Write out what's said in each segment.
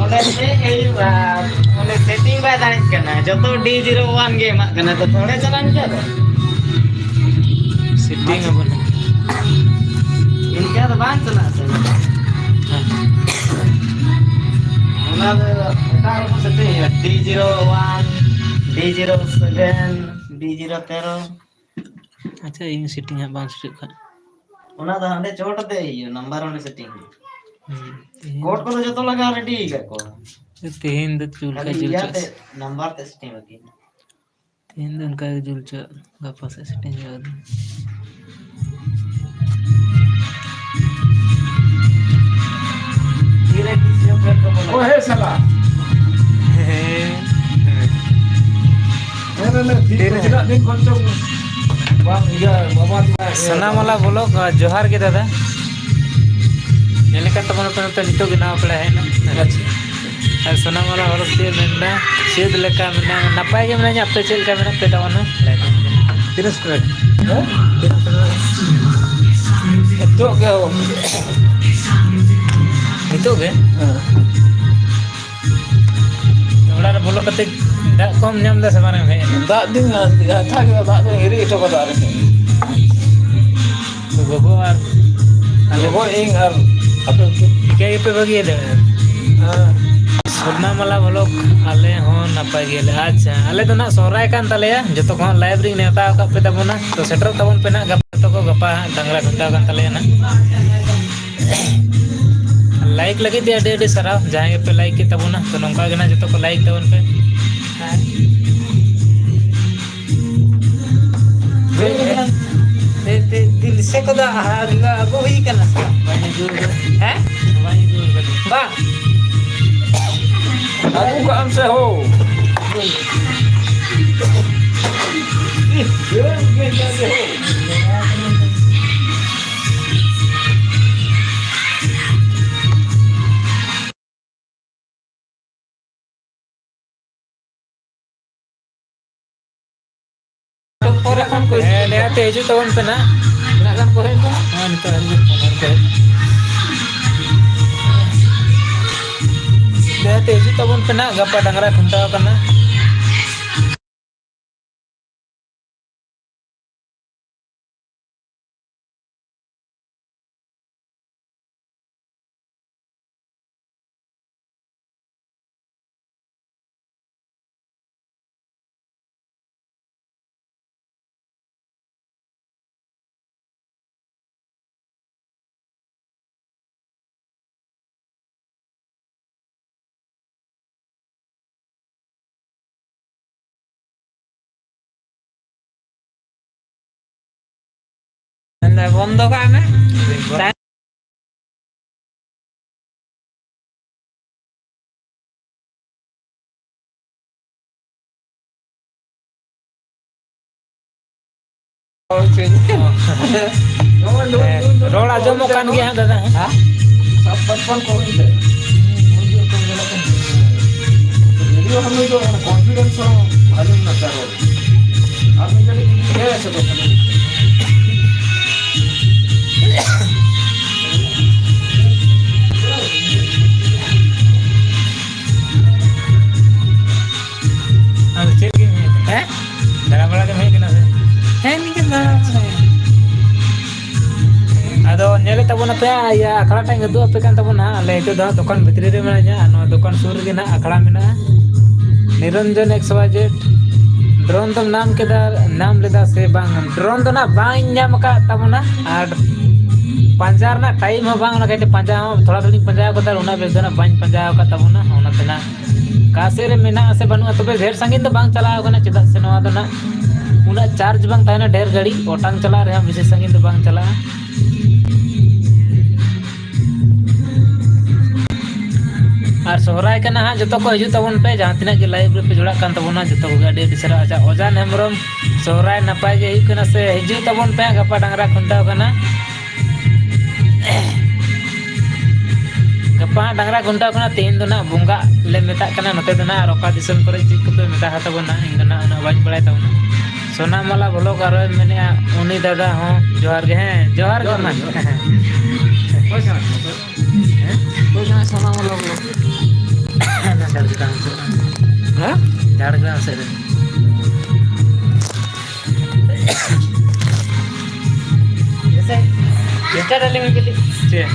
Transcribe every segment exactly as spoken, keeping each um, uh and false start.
ᱚᱸᱰᱮ ᱪᱮᱫ ᱦᱩᱭᱩᱜᱼᱟ? ᱚᱸᱰᱮ ᱥᱮᱴᱤᱝ ᱵᱟᱭ ᱫᱟᱲᱮᱭᱟᱜ ᱠᱟᱱᱟ, ᱡᱚᱛᱚ ᱰᱤ ᱡᱤᱨᱳ ᱚᱣᱟᱱ ᱜᱮ ᱮᱢᱟᱜ ᱠᱟᱱᱟ, ᱛᱚ ᱛᱷᱚᱲᱮ ᱪᱟᱞᱟᱜ ᱤᱱᱠᱟᱹ ᱫᱚ᱾ ᱥᱮᱴᱤᱝ ᱟᱵᱚᱱ᱾ ᱤᱱᱠᱟᱹ ᱫᱚ ᱵᱟᱝ ᱪᱟᱞᱟᱜ ᱥᱮ᱾ ᱦᱮᱸ᱾ ᱚᱱᱟ ᱫᱚ ᱮᱴᱟᱜ ᱨᱚᱠᱚᱢ ᱥᱮᱴᱤᱝ ᱦᱩᱭᱩᱜᱼᱟ, ᱰᱤ ᱡᱤᱨᱳ ᱚᱣᱟᱱ, ᱰᱤ ᱡᱤᱨᱳ ᱥᱮᱵᱷᱮᱱ, ᱰᱤ ᱡᱤᱨᱳ ᱛᱮᱨᱚ᱾ ᱟᱪᱪᱷᱟ, ᱤᱧ ᱥᱮᱴᱤᱝ ᱦᱟᱸᱜ ᱵᱟᱝ ᱥᱮᱴᱤᱝ ᱠᱷᱟᱱ᱾ ᱚᱱᱟ ᱫᱚ ᱦᱟᱸᱰᱮ ᱪᱚᱴ ᱟᱛᱮ ᱤᱭᱟᱹ, ᱱᱟᱢᱵᱟᱨ ᱚᱸᱰᱮ ᱥᱮᱴᱤᱝ ᱦᱩᱭᱩᱜᱼᱟ᱾ ᱦᱩᱸ, ᱛᱮᱦᱮᱧ ᱠᱳᱰ ᱫᱚ ᱠᱚᱫᱚ ᱡᱚᱛᱚ ᱞᱟᱜᱟᱣ ᱨᱮᱰᱤ ᱟᱠᱟᱫ ᱠᱚᱣᱟ᱾ ᱛᱮᱦᱮᱧ ᱫᱚ ᱪᱩᱞ ᱠᱷᱟᱡ ᱠᱷᱟᱹᱞᱤ ᱡᱩᱞ ᱤᱭᱟᱹ ᱪᱚ᱾ ᱛᱮ, ᱱᱟᱢᱵᱟᱨ ᱛᱮ ᱥᱮᱴᱤᱝ ᱵᱟᱹᱠᱤ᱾ ᱛᱮᱦᱮᱧ ᱫᱚ ᱚᱱᱠᱟ ᱜᱮ ᱡᱩᱞ ᱪᱚ, ᱜᱟᱯᱟ ᱥᱮᱫ ᱥᱮᱴᱤᱝ ᱦᱩᱭᱩᱜᱼᱟ᱾ ᱛᱤᱨᱮ ᱛᱤᱥ ᱧᱚᱜ ᱯᱮ ᱠᱚ ᱵᱚᱞᱚ? ᱳ, ᱦᱮ ᱥᱟᱞᱟ᱾ ᱦᱮᱸ᱾ ᱦᱮᱸ, ᱦᱮᱸ, ᱦᱮᱸ, ᱛᱤᱨᱮ? ᱛᱤᱱᱟᱹᱜ ᱫᱤᱱ ᱠᱷᱚᱱ ᱪᱚᱝ ᱵᱟᱝ ᱤᱭᱟᱹ, ᱵᱟᱵᱟ ᱛᱤᱱᱟᱹᱜ ᱤᱭᱟᱹ ᱥᱳᱱᱟᱢᱟᱞᱟ ᱵᱞᱚᱜ, ᱡᱚᱦᱟᱨ ᱜᱮ ᱫᱟᱫᱟ᱾ ᱧᱮᱞ ᱞᱮᱠᱷᱟᱱ ᱛᱟᱵᱚᱱ ᱯᱮ ᱱᱚᱛᱮ ᱱᱤᱛᱚᱜ ᱜᱮ ᱱᱟᱣᱟ ᱯᱮᱲᱟ ᱦᱮᱡ ᱮᱱᱟ᱾ ᱟᱪᱪᱷᱟ᱾ ᱟᱨ ᱥᱳᱱᱟᱢᱟᱞᱟ ᱦᱚᱨᱚᱜ ᱪᱮᱫ ᱢᱮᱱᱫᱟ? ᱪᱮᱫ ᱞᱮᱠᱟ ᱢᱮᱱᱟᱢᱟ? ᱱᱟᱯᱟᱭ ᱜᱮ ᱢᱮᱱᱟᱹᱧᱟ, ᱟᱯᱮ ᱪᱮᱫ ᱞᱮᱠᱟ ᱢᱮᱱᱟᱜ ᱯᱮ ᱛᱟᱵᱚᱱᱟ? ᱛᱤᱱᱟᱹᱜ ᱥᱴᱨᱮᱴ? ᱦᱮᱸ? ᱱᱤᱛᱚᱜ ᱜᱮ᱾ ᱱᱤᱛᱚᱜ ᱜᱮ? ᱦᱮᱸ᱾ ᱚᱲᱟᱜ ᱨᱮ ᱵᱚᱞᱚ ᱠᱟᱛᱮ ᱫᱟᱜ ᱠᱚᱢ ᱧᱟᱢ ᱮᱫᱟ ᱥᱮ ᱵᱟᱝ ᱮᱢ ᱦᱮᱡ ᱮᱱᱟ? ᱫᱟᱜ ᱫᱩᱧ ᱦᱟᱛᱟᱣ ᱠᱮᱫᱟ, ᱫᱟᱜ ᱫᱩᱧ ᱦᱤᱨᱤᱡ ᱦᱚᱪᱚ ᱠᱟᱫᱟ ᱟᱨ ᱪᱮᱫ᱾ ᱜᱚᱜᱚ ᱟᱨ ᱟᱞᱮ ᱜᱚᱜᱚ, ᱤᱧ ᱟᱨ ᱟᱯᱮ ᱠᱚ᱾ ᱮᱠᱟᱭ ᱜᱮᱯᱮ ᱵᱟᱹᱜᱤᱭᱟᱫᱟ? ᱦᱮᱸ᱾ ᱥᱚᱨᱱᱟ ᱢᱟᱞᱟ ᱵᱞᱚᱜ, ᱟᱞᱮ ᱦᱚᱸ ᱱᱟᱯᱟᱭ ᱜᱮᱭᱟᱞᱮ᱾ ᱟᱪᱪᱷᱟ, ᱟᱞᱮ ᱫᱚ ᱱᱟᱜ ᱥᱚᱦᱨᱟᱭ ᱠᱟᱱ ᱛᱟᱞᱮᱭᱟ, ᱡᱚᱛᱚ ᱠᱚ ᱦᱟᱸᱜ ᱞᱟᱭᱤᱵᱷ ᱨᱤᱧ ᱱᱮᱣᱛᱟ ᱟᱠᱟᱫ ᱯᱮ ᱛᱟᱵᱚᱱᱟ, ᱛᱚ ᱥᱮᱴᱮᱨᱚᱜ ᱛᱟᱵᱚᱱ ᱯᱮ ᱱᱟᱜ ᱜᱟᱯᱟ, ᱡᱚᱛᱚ ᱠᱚ ᱜᱟᱯᱟ ᱦᱟᱸᱜ ᱰᱟᱝᱨᱟ ᱠᱷᱩᱱᱴᱟᱹᱣ ᱠᱟᱱ ᱛᱟᱞᱮᱭᱟ ᱱᱟᱜ᱾ ᱞᱟᱭᱤᱠ ᱞᱟᱹᱜᱤᱫ ᱛᱮ ᱟᱹᱰᱤ ᱟᱹᱰᱤ ᱥᱟᱨᱦᱟᱣ, ᱡᱟᱦᱟᱸᱭ ᱜᱮᱯᱮ ᱞᱟᱭᱤᱠ ᱠᱮᱫ ᱛᱟᱵᱚᱱᱟ, ᱛᱚ ᱱᱚᱝᱠᱟ ᱜᱮ ᱱᱟᱜ ᱡᱚᱛᱚ ᱠᱚ ᱞᱟᱭᱤᱠ ᱛᱟᱵᱚᱱ ᱯᱮ᱾ ᱟᱨ ᱛᱮ-, ᱛᱮ-, ᱛᱤᱞᱥᱮ ᱠᱚᱫᱚ ᱟᱹᱜᱩ ᱦᱩᱭ ᱠᱟᱱᱟ ᱥᱮ ᱵᱟᱝ? ᱦᱮᱸ? ᱵᱟᱝ᱾ ᱟᱹᱜᱩ ᱠᱟᱜ ᱟᱢ ᱥᱮ ᱦᱳ᱾ ᱯᱚᱨᱮ ᱠᱷᱚᱱ ᱠᱚ ᱦᱮᱸ, ᱱᱤᱦᱟᱹᱛ ᱦᱤᱡᱩᱜ ᱛᱟᱵᱚᱱ ᱯᱮ ᱱᱟᱜ᱾ ᱦᱮᱸ, ᱱᱤᱛᱚᱜ ᱦᱤᱡᱩᱜ ᱠᱟᱱᱟ, ᱱᱤᱛᱚᱜ ᱦᱤᱡᱩᱜ ᱠᱟᱱᱟ᱾ ᱫᱮ, ᱛᱮ ᱦᱤᱡᱩᱜ ᱛᱟᱵᱚᱱ ᱯᱮ ᱱᱟᱜ, ᱜᱟᱯᱟ ᱰᱟᱝᱨᱟ ᱠᱷᱩᱱᱴᱟᱹᱣ ᱠᱟᱱᱟ᱾ ᱵᱚᱱᱫᱚ ᱠᱟᱜ ᱢᱮ᱾ ᱦᱮᱸ, ᱨᱚᱲ ᱟᱸᱡᱚᱢᱚᱜ ᱠᱟᱱ ᱜᱮᱭᱟ ᱦᱟᱸᱜ, ᱫᱟᱫᱟ, ᱦᱮᱸ? ᱦᱮᱸ? ᱥᱟᱵ ᱯᱟᱸᱪ ᱯᱟᱸᱪ ᱠᱚ ᱦᱩᱭ ᱞᱮᱱ᱾ ᱵᱷᱤᱰᱤᱭᱳ ᱦᱚᱸ ᱱᱩᱭ ᱫᱚ ᱢᱟᱱᱮ ᱠᱚᱱᱯᱷᱤᱰᱮᱱᱥ ᱦᱚᱸ ᱵᱷᱟᱞᱮ ᱢᱮᱱᱟᱜ ᱛᱟᱭᱟ ᱨᱚᱲ᱾ ᱟᱨ ᱢᱤᱫ ᱜᱷᱟᱹᱲᱤᱡ ᱡᱩᱫᱤ ᱦᱮᱸ ᱥᱮ ᱵᱟᱝ? ᱟᱫᱚ ᱪᱮᱫ ᱞᱟᱹᱜᱤᱫ ᱮᱢ ᱦᱮᱡ ᱟᱠᱟᱱᱟ? ᱦᱮᱸ? ᱫᱟᱬᱟ ᱵᱟᱲᱟ ᱜᱮᱢ ᱦᱮᱡ ᱟᱠᱟᱱᱟ ᱥᱮ? ᱦᱮᱸ, ᱱᱤᱝᱠᱟᱹ ᱫᱟᱬᱟ ᱵᱟᱲᱟ᱾ ᱟᱫᱚ ᱧᱮᱞᱮᱫ ᱛᱟᱵᱚᱱᱟᱯᱮ, ᱤᱭᱟᱹ, ᱟᱠᱷᱲᱟ ᱴᱟᱜ ᱤᱧ ᱩᱫᱩᱜ ᱟᱯᱮ ᱠᱟᱱ ᱛᱟᱵᱚᱱᱟ ᱦᱟᱸᱜ᱾ ᱟᱞᱮ ᱱᱤᱛᱚᱜ ᱫᱚ ᱦᱟᱸᱜ ᱫᱚᱠᱟᱱ ᱵᱷᱤᱛᱨᱤ ᱨᱮ ᱢᱮᱱᱟᱧᱟ, ᱟᱨ ᱱᱚᱣᱟ ᱫᱚᱠᱟᱱ ᱥᱩᱨ ᱨᱮᱜᱮ ᱱᱟᱦᱟᱜ ᱟᱠᱷᱲᱟ ᱢᱮᱱᱟᱜᱼᱟ, Niranjan X Y Z. Drone ᱫᱚᱢ ᱧᱟᱢ ᱠᱮᱫᱟ, ᱧᱟᱢ ᱞᱮᱫᱟ ᱥᱮ ᱵᱟᱝ? ᱰᱨᱳᱱ ᱫᱚ ᱱᱟᱦᱟᱜ ᱵᱟᱹᱧ ᱧᱟᱢ ᱟᱠᱟᱫ ᱛᱟᱵᱚᱱᱟ, ᱟᱨ ᱯᱟᱸᱡᱟ ᱨᱮᱱᱟᱜ ᱴᱟᱭᱤᱢ ᱦᱚᱸ ᱵᱟᱝ, ᱚᱱᱟ ᱠᱷᱟᱹᱛᱤᱨ ᱯᱟᱸᱡᱟ ᱦᱚᱸ ᱛᱷᱚᱲᱟ ᱛᱷᱚᱲᱤᱧ ᱯᱟᱸᱡᱟ ᱟᱠᱟᱫᱟ, ᱩᱱᱟᱹᱜ ᱵᱮᱥ ᱫᱚ ᱱᱟᱦᱟᱜ ᱵᱟᱹᱧ ᱯᱟᱸᱡᱟ ᱟᱠᱟᱫ ᱛᱟᱵᱚᱱᱟ᱾ ᱚᱱᱟᱛᱮ ᱱᱟᱦᱟᱜ ᱚᱠᱟ ᱥᱮᱫ ᱨᱮ ᱢᱮᱱᱟᱜᱼᱟ ᱥᱮ ᱵᱟᱹᱱᱩᱜᱼᱟ, ᱛᱚᱵᱮ ᱰᱷᱮᱨ ᱥᱟᱺᱜᱤᱧ ᱫᱚ ᱵᱟᱝ ᱪᱟᱞᱟᱣ ᱠᱟᱱᱟ, ᱪᱮᱫᱟᱜ ᱥᱮ ᱱᱚᱣᱟ ᱫᱚ ᱱᱟᱜ ᱩᱱᱟᱹᱜ ᱪᱟᱨᱡᱽ ᱵᱟᱝ ᱛᱟᱦᱮᱱᱟ ᱰᱷᱮᱨ ᱜᱷᱟᱹᱲᱤᱡ, ᱚᱴᱟᱝ ᱪᱟᱞᱟᱜ ᱨᱮᱦᱚᱸ ᱵᱮᱥᱤ ᱥᱟᱺᱜᱤᱧ ᱫᱚ ᱵᱟᱝ ᱪᱟᱞᱟᱜᱼᱟ᱾ ᱟᱨ ᱥᱚᱦᱨᱟᱭ ᱠᱟᱱᱟ ᱦᱟᱸᱜ, ᱡᱚᱛᱚ ᱠᱚ ᱦᱤᱡᱩᱜ ᱛᱟᱵᱚᱱ ᱯᱮ, ᱡᱟᱦᱟᱸ ᱛᱤᱱᱟᱹᱜ ᱜᱮ ᱞᱟᱭᱤᱵᱷ ᱨᱮᱯᱮ ᱡᱚᱲᱟᱜ ᱠᱟᱱ ᱛᱟᱵᱚᱱᱟ, ᱡᱚᱛᱚ ᱠᱚᱜᱮ ᱟᱹᱰᱤ ᱟᱹᱰᱤ ᱥᱟᱨᱦᱟᱣ᱾ ᱟᱪᱪᱷᱟ, ᱚᱡᱟᱱ ᱦᱮᱢᱵᱨᱚᱢ, ᱥᱚᱦᱨᱟᱭ ᱱᱟᱯᱟᱭ ᱜᱮ ᱦᱩᱭᱩᱜ ᱠᱟᱱᱟ ᱥᱮ? ᱦᱤᱡᱩᱜ ᱛᱟᱵᱚᱱ ᱯᱮ ᱦᱟᱸᱜ, ᱜᱟᱯᱟ ᱰᱟᱝᱨᱟ ᱠᱷᱩᱱᱴᱟᱹᱣ ᱠᱟᱱᱟ᱾ ᱜᱟᱯᱟ ᱦᱟᱸᱜ ᱰᱟᱝᱨᱟ ᱠᱷᱩᱱᱴᱟᱹᱣ ᱠᱟᱱᱟ, ᱛᱮᱦᱮᱧ ᱫᱚ ᱱᱟᱜ ᱵᱚᱸᱜᱟᱜ ᱞᱮ ᱢᱮᱛᱟᱜ ᱠᱟᱱᱟ ᱱᱚᱛᱮ ᱫᱚ ᱱᱟᱜ, ᱟᱨ ᱚᱠᱟ ᱫᱤᱥᱚᱢ ᱠᱚᱨᱮ ᱪᱮᱫ ᱠᱚᱯᱮ ᱢᱮᱛᱟ ᱦᱟᱛᱟᱵᱚᱱᱟ, ᱤᱧ ᱫᱚ ᱱᱟᱜ ᱩᱱᱟᱹᱜ ᱵᱟᱹᱧ ᱵᱟᱲᱟᱭ ᱛᱟᱵᱚᱱᱟ᱾ ᱥᱳᱱᱟᱢᱟᱞᱟ ᱵᱷᱞᱚᱜ ᱟᱨᱚᱭ ᱢᱮᱱᱮᱫᱼᱟ, ᱩᱱᱤ ᱫᱟᱫᱟ ᱦᱚᱸ ᱡᱚᱦᱟᱨ ᱜᱮ᱾ ᱦᱮᱸ, ᱡᱚᱦᱟᱨ ᱜᱮ ᱡᱚᱦᱟᱨ ᱢᱟ᱾ ᱜᱮ, ᱡᱚᱦᱟᱨ ᱜᱮ᱾ ᱚᱠᱚᱭ ᱠᱟᱱᱟᱭ? ᱚᱠᱚᱭ ᱠᱟᱱᱟᱭ ᱥᱳᱱᱟᱢᱟᱞᱟ ᱵᱷᱞᱚᱜ? ᱚᱱᱟ ᱡᱷᱟᱲᱜᱨᱟᱢ ᱥᱮᱫ ᱨᱮᱱ᱾ ᱦᱮᱸ? ᱡᱷᱟᱲᱜᱨᱟᱢ ᱥᱮᱫ ᱨᱮᱱ᱾ ᱡᱮᱥᱮ, ᱪᱮᱥᱴᱟ ᱰᱟᱞᱤᱝ ᱦᱩᱭ ᱠᱟᱹᱴᱤᱡ᱾ ᱪᱮᱫ?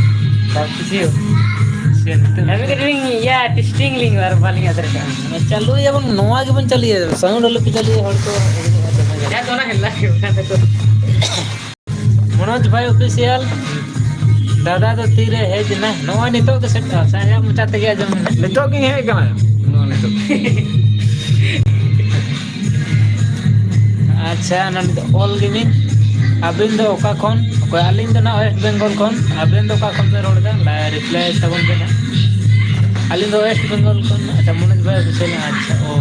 ᱵᱟᱯᱮ ᱪᱮᱫ? ᱪᱮᱫ ᱱᱤᱛᱚᱜ? ᱟᱹᱵᱤᱱ ᱠᱟᱹᱴᱤᱡ ᱞᱤᱧ ᱤᱭᱟᱹ, testing ᱞᱤᱧ ᱟᱨ ᱵᱟᱹᱞᱤᱧ ᱟᱫᱨᱮ ᱠᱟᱱᱟ᱾ ᱪᱟᱹᱞᱩᱭᱟᱵᱚᱱ, ᱱᱚᱣᱟ ᱜᱮᱵᱚᱱ ᱪᱟᱹᱞᱩᱭᱟ, sound ᱟᱞᱚᱯᱮ ᱪᱟᱹᱞᱩᱭᱟ, ᱦᱚᱲ ᱠᱚ᱾ ᱢᱚᱱᱳᱡᱽ ᱵᱷᱟᱭ Official, ᱫᱟᱫᱟ ᱫᱚ ᱛᱤᱨᱮ ᱦᱮᱡ ᱮᱱᱟ? ᱱᱚᱜᱼᱚᱭ ᱱᱤᱛᱚᱜ ᱜᱮ ᱥᱮᱴᱮᱨ, ᱥᱮ ᱟᱭᱟᱜ ᱢᱚᱪᱟ ᱛᱮᱜᱮ ᱟᱸᱡᱚᱢ ᱮᱱᱟ᱾ ᱱᱤᱛᱚᱜ ᱜᱤᱧ ᱦᱮᱡ ᱟᱠᱟᱱᱟ, ᱱᱚᱜᱼᱚᱭ ᱱᱤᱛᱚᱜ᱾ ᱟᱪᱪᱷᱟ, ᱱᱚᱰᱮ ᱫᱚ ᱚᱞ ᱜᱮ ᱢᱤᱱ᱾ ᱟᱹᱵᱤᱱ ᱫᱚ ᱚᱠᱟ ᱠᱷᱚᱱ? ᱚᱠᱚᱭ? ᱟᱹᱞᱤᱧ ᱫᱚ ᱱᱟᱜ West Bengal ᱠᱷᱚᱱ᱾ ᱟᱵᱮᱱ ᱫᱚ ᱚᱠᱟ ᱠᱷᱚᱱ ᱵᱮᱱ ᱨᱚᱲ ᱮᱫᱟ? ᱞᱟᱭ-, reply ᱛᱟᱵᱚᱱ ᱵᱮᱱ ᱦᱟᱸᱜ᱾ ᱟᱹᱞᱤᱧ ᱫᱚ West Bengal ᱠᱷᱚᱱ᱾ ᱟᱪᱪᱷᱟ, ᱢᱚᱱᱳᱡᱽ ᱵᱷᱟᱭ Official, ᱟᱪᱪᱷᱟ, ᱚ᱾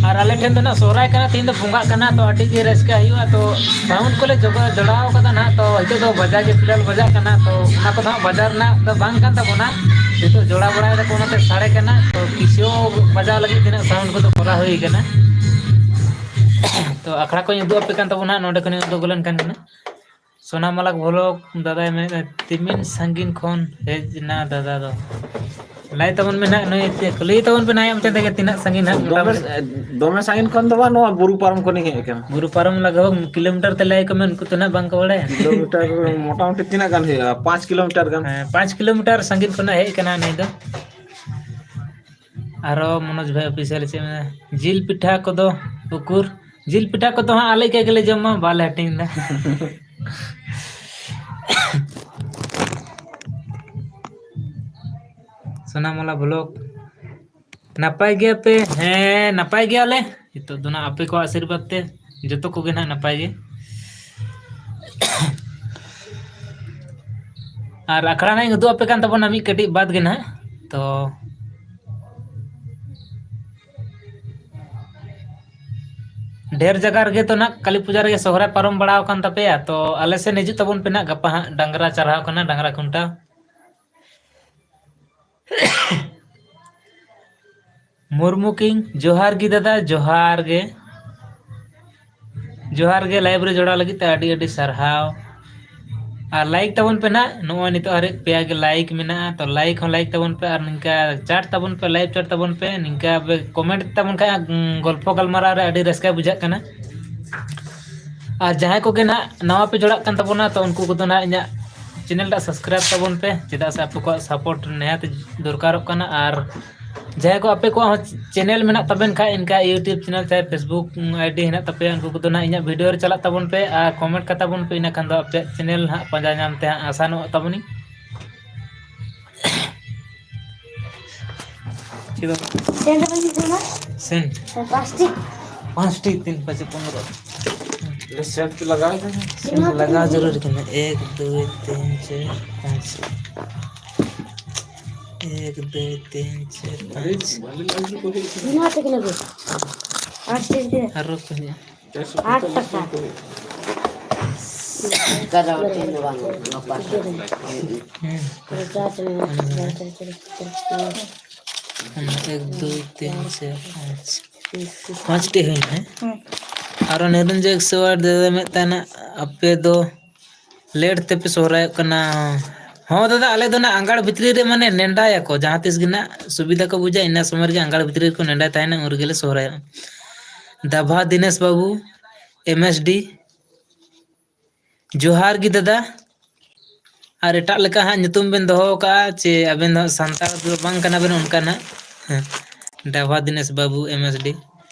ᱟᱨ ᱟᱞᱮ ᱴᱷᱮᱱ ᱫᱚ ᱱᱟᱜ ᱥᱚᱦᱨᱟᱭ ᱠᱟᱱᱟ, ᱛᱮᱦᱮᱧ ᱫᱚ ᱵᱚᱸᱜᱟᱜ ᱠᱟᱱᱟ, ᱛᱚ ᱟᱹᱰᱤ ᱜᱮ ᱨᱟᱹᱥᱠᱟᱹ ᱦᱩᱭᱩᱜᱼᱟ᱾ ᱛᱚ sound ᱠᱚᱞᱮ ᱡᱚᱜᱟᱣ, ᱡᱚᱲᱟᱣ ᱠᱟᱫᱟ ᱱᱟᱜ, ᱛᱚ ᱱᱤᱛᱚᱜ ᱫᱚ ᱵᱟᱡᱟ ᱜᱮ ᱯᱷᱤᱞᱦᱟᱞ ᱵᱟᱡᱟᱜ ᱠᱟᱱᱟ, ᱛᱚ ᱚᱱᱟ ᱠᱚᱫᱚ ᱦᱟᱸᱜ ᱵᱟᱡᱟᱨ ᱨᱮᱱᱟᱜ ᱫᱚ ᱵᱟᱝ ᱠᱟᱱ ᱛᱟᱵᱚᱱᱟ᱾ ᱱᱤᱛᱚᱜ ᱡᱚᱲᱟᱣ ᱵᱟᱲᱟᱭ ᱫᱟᱠᱚ, ᱚᱱᱟᱛᱮ ᱥᱟᱰᱮ ᱠᱟᱱᱟ᱾ ᱛᱚ ᱠᱤᱥᱤᱭᱳ ᱵᱟᱡᱟᱣ ᱞᱟᱹᱜᱤᱫ ᱛᱤᱱᱟᱹᱜ sound ᱠᱚᱫᱚ ᱠᱚᱨᱟᱣ ᱦᱩᱭ ᱠᱟᱱᱟ᱾ ᱛᱚ ᱟᱠᱷᱲᱟ ᱠᱚᱧ ᱩᱫᱩᱜ ᱟᱯᱮ ᱠᱟᱱ ᱛᱟᱵᱚᱱᱟ, ᱱᱚᱰᱮ ᱠᱷᱚᱱᱤᱧ ᱩᱫᱩᱜ ᱞᱮᱱᱠᱷᱟᱱ ᱜᱮ ᱱᱟᱜ᱾ ᱥᱳᱱᱟᱢᱟᱞᱟ ᱵᱷᱞᱚᱜ ᱫᱟᱫᱟᱭ ᱢᱮᱱᱮᱫᱼᱟ, ᱛᱤᱢᱤᱱ ᱥᱟᱺᱜᱤᱧ ᱠᱷᱚᱱ ᱦᱮᱡ ᱮᱱᱟ ᱫᱟᱫᱟ ᱫᱚ᱾ ᱞᱟᱹᱭ ᱛᱟᱵᱚᱱ ᱯᱮ ᱱᱟᱦᱟᱜ, ᱱᱩᱭ ᱛᱮ ᱠᱩᱞᱤᱭᱮ ᱛᱟᱵᱚᱱ ᱯᱮ ᱱᱟᱦᱟᱜ, ᱟᱭᱟᱜ ᱢᱚᱪᱟ ᱛᱮᱜᱮ ᱛᱤᱱᱟᱹᱜ ᱥᱟᱺᱜᱤᱧ ᱱᱟᱦᱟᱜ ᱫᱚᱢᱮ, ᱢᱚᱴᱟᱢᱩᱴᱤ᱾ ᱫᱚᱢᱮ ᱥᱟᱺᱜᱤᱧ ᱠᱷᱚᱱ ᱫᱚ ᱵᱟᱝ, ᱱᱚᱣᱟ ᱵᱩᱨᱩ ᱯᱟᱨᱚᱢ ᱠᱷᱚᱱᱤᱧ ᱦᱮᱡ ᱟᱠᱟᱱᱟ᱾ ᱵᱩᱨᱩ ᱯᱟᱨᱚᱢ ᱞᱟᱜᱟᱣ ᱠᱤᱞᱳᱢᱤᱴᱟᱨ ᱛᱮ ᱞᱟᱹᱭ ᱟᱠᱚ ᱢᱮ, ᱩᱱᱠᱩ ᱛᱚ ᱱᱟᱦᱟᱜ ᱵᱟᱝ ᱠᱚ ᱵᱟᱲᱟᱭᱟ᱾ ᱠᱤᱞᱳᱢᱤᱴᱟᱨ ᱢᱚᱴᱟᱢᱩᱴᱤ ᱛᱤᱱᱟᱹᱜ ᱜᱟᱱ ᱦᱩᱭᱩᱜᱼᱟ? ᱯᱟᱸᱪ ᱠᱤᱞᱳᱢᱤᱴᱟᱨ ᱜᱟᱱ᱾ ᱦᱮᱸ, ᱯᱟᱸᱪ ᱠᱤᱞᱳᱢᱤᱴᱟᱨ ᱥᱟᱺᱜᱤᱧ ᱠᱷᱚᱱᱟᱜ ᱦᱮᱡ ᱟᱠᱟᱱᱟ ᱱᱩᱭ ᱫᱚ᱾ ᱟᱨᱚ ᱢᱚᱱᱳᱡᱽ ᱵᱷᱟᱭ Official ᱪᱮᱫ ᱢᱮᱱᱟ? ᱡᱤᱞ ᱯᱤᱴᱷᱟ ᱠᱚᱫᱚ ᱩᱠᱩᱨ? ᱡᱤᱞ ᱯᱤᱴᱷᱟ ᱠᱚᱫᱚ ᱦᱟᱸᱜ ᱟᱞᱮ ᱮᱠᱟᱭ ᱜᱮᱞᱮ ᱡᱚᱢᱟ, ᱵᱟᱞᱮ ᱦᱟᱹᱴᱤᱧ ᱮᱫᱟ᱾ ᱥᱳᱱᱟᱢᱟᱞᱟ ᱵᱷᱞᱚᱜ, ᱱᱟᱯᱟᱭ ᱜᱮᱭᱟᱯᱮ? ᱦᱮᱸ, ᱱᱟᱯᱟᱭ ᱜᱮᱭᱟᱞᱮ᱾ ᱱᱤᱛᱚᱜ ᱫᱚ ᱱᱟᱜ ᱟᱯᱮ ᱠᱚᱣᱟᱜ ᱟᱥᱤᱨᱵᱟᱫᱽ ᱛᱮ ᱡᱚᱛᱚ ᱠᱚᱜᱮ ᱱᱟᱜ ᱱᱟᱯᱟᱭ ᱜᱮ᱾ ᱟᱨ ᱟᱠᱷᱲᱟ ᱱᱟᱜ ᱤᱧ ᱩᱫᱩᱜ ᱟᱯᱮ ᱠᱟᱱ ᱛᱟᱵᱚᱱᱟ ᱢᱤᱫ ᱠᱟᱹᱴᱤᱡ ᱵᱟᱫᱽ ᱜᱮ ᱱᱟᱜ᱾ ᱛᱚ, ᱰᱷᱮᱨ ᱡᱟᱭᱜᱟ ᱨᱮᱜᱮ ᱛᱚ ᱱᱟᱜ ᱠᱟᱹᱞᱤ ᱯᱩᱡᱟ ᱨᱮᱜᱮ ᱥᱚᱦᱨᱟᱭ ᱯᱟᱨᱚᱢ ᱵᱟᱲᱟ ᱟᱠᱟᱱ ᱛᱟᱯᱮᱭᱟ᱾ ᱛᱚ, ᱟᱞᱮ ᱥᱮᱱ ᱦᱤᱡᱩᱜ ᱛᱟᱵᱚᱱ ᱯᱮ ᱱᱟᱜ, ᱜᱟᱯᱟ ᱦᱟᱸᱜ ᱰᱟᱝᱨᱟ ᱪᱟᱨᱦᱟᱣ ᱠᱟᱱᱟ, ᱰᱟᱝᱨᱟ ᱠᱷᱩᱱᱴᱟᱹᱣ᱾ ᱢᱩᱨᱢᱩ ᱠᱤᱝ, ᱡᱚᱦᱟᱨ ᱜᱮ ᱫᱟᱫᱟ, ᱡᱚᱦᱟᱨ ᱜᱮ᱾ ᱡᱚᱦᱟᱨ ᱜᱮ, live ᱨᱮ ᱡᱚᱲᱟᱣ ᱞᱟᱹᱜᱤᱫ ᱛᱮ ᱟᱹᱰᱤ ᱟᱹᱰᱤ ᱥᱟᱨᱦᱟᱣ᱾ ᱟᱨ like ᱛᱟᱵᱚᱱ ᱯᱮ ᱱᱟᱦᱟᱜ, ᱱᱚᱜᱼᱚᱭ ᱱᱤᱛᱚᱜ ᱦᱟᱹᱨᱤᱡ ᱯᱮᱭᱟ ᱜᱮ like ᱢᱮᱱᱟᱜᱼᱟ, ᱛᱚ like ᱦᱚᱸ like ᱛᱟᱵᱚᱱ ᱯᱮ, ᱟᱨ ᱱᱤᱝᱠᱟ chat ᱛᱟᱵᱚᱱ ᱯᱮ, live chat ᱛᱟᱵᱚᱱ ᱯᱮ, ᱱᱤᱝᱠᱟ ᱯᱮ comment ᱛᱟᱵᱚᱱ ᱠᱷᱟᱱ, ᱩᱸ, ᱜᱚᱞᱯᱷᱚ ᱜᱟᱞᱢᱟᱨᱟᱣ ᱨᱮ ᱟᱹᱰᱤ ᱨᱟᱹᱥᱠᱟᱹ ᱵᱩᱡᱷᱟᱹᱜ ᱠᱟᱱᱟ᱾ ᱟᱨ ᱡᱟᱦᱟᱸᱭ ᱠᱚᱜᱮ ᱱᱟᱦᱟᱜ ᱱᱟᱣᱟ ᱯᱮ ᱡᱚᱲᱟᱜ ᱠᱟᱱ ᱛᱟᱵᱚᱱᱟ, ᱛᱚ ᱩᱱᱠᱩ ᱠᱚᱫᱚ ᱱᱟᱦᱟᱜ ᱤᱧᱟᱹᱜ channel ᱴᱟᱜ subscribe ᱛᱟᱵᱚᱱ ᱯᱮ, ᱪᱮᱫᱟᱜ ᱥᱮ ᱟᱯᱮ ᱠᱚᱣᱟᱜ support ᱱᱤᱦᱟᱹᱛ ᱫᱚᱨᱠᱟᱨᱚᱜ ᱠᱟᱱᱟ᱾ ᱟᱨ ᱡᱟᱦᱟᱸᱭ ᱠᱚ ᱟᱯᱮ ᱠᱚᱣᱟᱜ ᱦᱚᱸ channel ᱢᱮᱱᱟᱜ ᱛᱟᱵᱮᱱ ᱠᱷᱟᱡ, ᱤᱱᱠᱟ YouTube channel ᱪᱟᱦᱮ Facebook ID ᱦᱮᱱᱟᱜ ᱛᱟᱯᱮᱭᱟ, ᱩᱱᱠᱩ ᱠᱚᱫᱚ ᱱᱟᱦᱟᱜ ᱤᱧᱟᱹᱜ video ᱨᱮ ᱪᱟᱞᱟᱜ ᱛᱟᱵᱚᱱ ᱯᱮ ᱟᱨ comment ᱠᱟᱛᱟ ᱵᱚᱱ ᱯᱮ, ᱤᱱᱟᱹ ᱠᱷᱟᱱ ᱫᱚ ᱟᱯᱮᱭᱟᱜ channel ᱱᱟᱦᱟᱜ ᱯᱟᱸᱡᱟ ᱧᱟᱢ ᱛᱮ ᱦᱟᱸᱜ ᱟᱥᱟᱱᱚᱜ ᱛᱟᱵᱚᱱᱤᱧ᱾ ᱪᱮᱫ ᱵᱟᱵᱟ? Send ᱵᱟᱹᱧ ᱤᱫᱤ ᱢᱟ᱾ Send? ᱯᱟᱸᱪᱴᱤ᱾ ᱯᱟᱸᱪᱴᱤ, ᱛᱤᱱ ᱯᱟᱸᱪᱮ ᱯᱚᱱᱨᱚ᱾ ᱞᱟᱜᱟᱣ ᱡᱟᱹᱨᱩᱨᱤ ᱠᱟᱱᱟ᱾ ᱮᱠ, ᱫᱩᱭ, ᱛᱤᱱ, ᱪᱟᱨ, ᱯᱟᱸᱪ᱾ ᱮᱠ, ᱫᱩᱭ, ᱛᱤᱱ, ᱪᱟᱨ, ᱯᱟᱸᱪ᱾ ᱱᱚᱣᱟ ᱛᱮᱜᱮ ᱞᱟᱹᱜᱩ᱾ ᱟᱨ ᱪᱮᱫ ᱜᱮ? ᱟᱨᱚ ᱠᱚ ᱦᱩᱭᱩᱜᱼᱟ᱾ ᱟᱴ ᱴᱟᱠᱟ᱾ ᱚᱠᱟ ᱨᱮ ᱦᱚᱸ ᱪᱮᱫ ᱦᱚᱸ ᱵᱟᱝ, ᱱᱚᱣᱟ ᱯᱟᱥ ᱨᱮ᱾ ᱦᱩᱸ᱾ ᱯᱚᱧᱪᱟᱥ ᱨᱮ, ᱦᱩᱸ᱾ ᱯᱚᱧᱪᱟᱥ ᱨᱮ, ᱯᱚᱧᱪᱟᱥ ᱨᱮ᱾ ᱦᱩᱸ, ᱮᱠ, ᱫᱩᱭ, ᱛᱤᱱ, ᱪᱟᱨ, ᱯᱟᱸᱪ᱾ ᱯᱟᱸᱪᱴᱤ ᱦᱩᱭᱱᱟ, ᱦᱮᱸ? ᱦᱩᱸ᱾ ᱟᱨᱚ ᱱᱤᱨᱚᱧᱡᱚᱭ ᱮᱠᱥᱚ ᱟᱴ ᱫᱟᱫᱟ ᱢᱮᱫ ᱛᱟᱦᱮᱱᱟ, ᱟᱯᱮ ᱫᱚ late ᱛᱮᱯᱮ ᱥᱚᱦᱨᱟᱭᱚᱜ ᱠᱟᱱᱟ᱾ ᱦᱚᱸ ᱫᱟᱫᱟ, ᱟᱞᱮ ᱫᱚ ᱱᱟᱜ ᱟᱸᱜᱟᱲ ᱵᱷᱤᱛᱨᱤ ᱨᱮ ᱢᱟᱱᱮ ᱱᱮᱰᱟᱭᱟᱠᱚ, ᱡᱟᱦᱟᱸ ᱛᱤᱥ ᱜᱮ ᱱᱟᱜ ᱥᱩᱵᱤᱫᱷᱟ ᱠᱚ ᱵᱩᱡᱟ, ᱤᱱᱟᱹ ᱥᱚᱢᱚᱭ ᱨᱮᱜᱮ ᱟᱸᱜᱟᱲ ᱵᱷᱤᱛᱨᱤ ᱨᱮᱠᱚ ᱱᱮᱰᱟᱭ ᱛᱟᱦᱮᱱᱟ, ᱩᱱ ᱨᱮᱜᱮ ᱞᱮ ᱥᱚᱦᱨᱟᱭᱚᱜᱼᱟ᱾ ᱫᱟᱵᱷᱟ ᱫᱤᱱᱮᱥ ᱵᱟᱹᱵᱩ, M S D, ᱡᱚᱦᱟᱨ ᱜᱮ ᱫᱟᱫᱟ᱾ ᱟᱨ ᱮᱴᱟᱜ ᱞᱮᱠᱟ ᱦᱟᱸᱜ ᱧᱩᱛᱩᱢ ᱵᱮᱱ ᱫᱚᱦᱚ ᱟᱠᱟᱫᱼᱟ ᱪᱮ ᱟᱵᱮᱱ ᱫᱚ ᱥᱟᱱᱛᱟᱲ ᱫᱚ ᱵᱟᱝ ᱠᱟᱱᱟ ᱵᱮᱱ ᱚᱱᱠᱟ ᱱᱟᱜ? ᱦᱮᱸ᱾ ᱰᱟᱵᱷᱟ ᱫᱤᱱᱮᱥ ᱵᱟᱹᱵᱩ, M S D᱾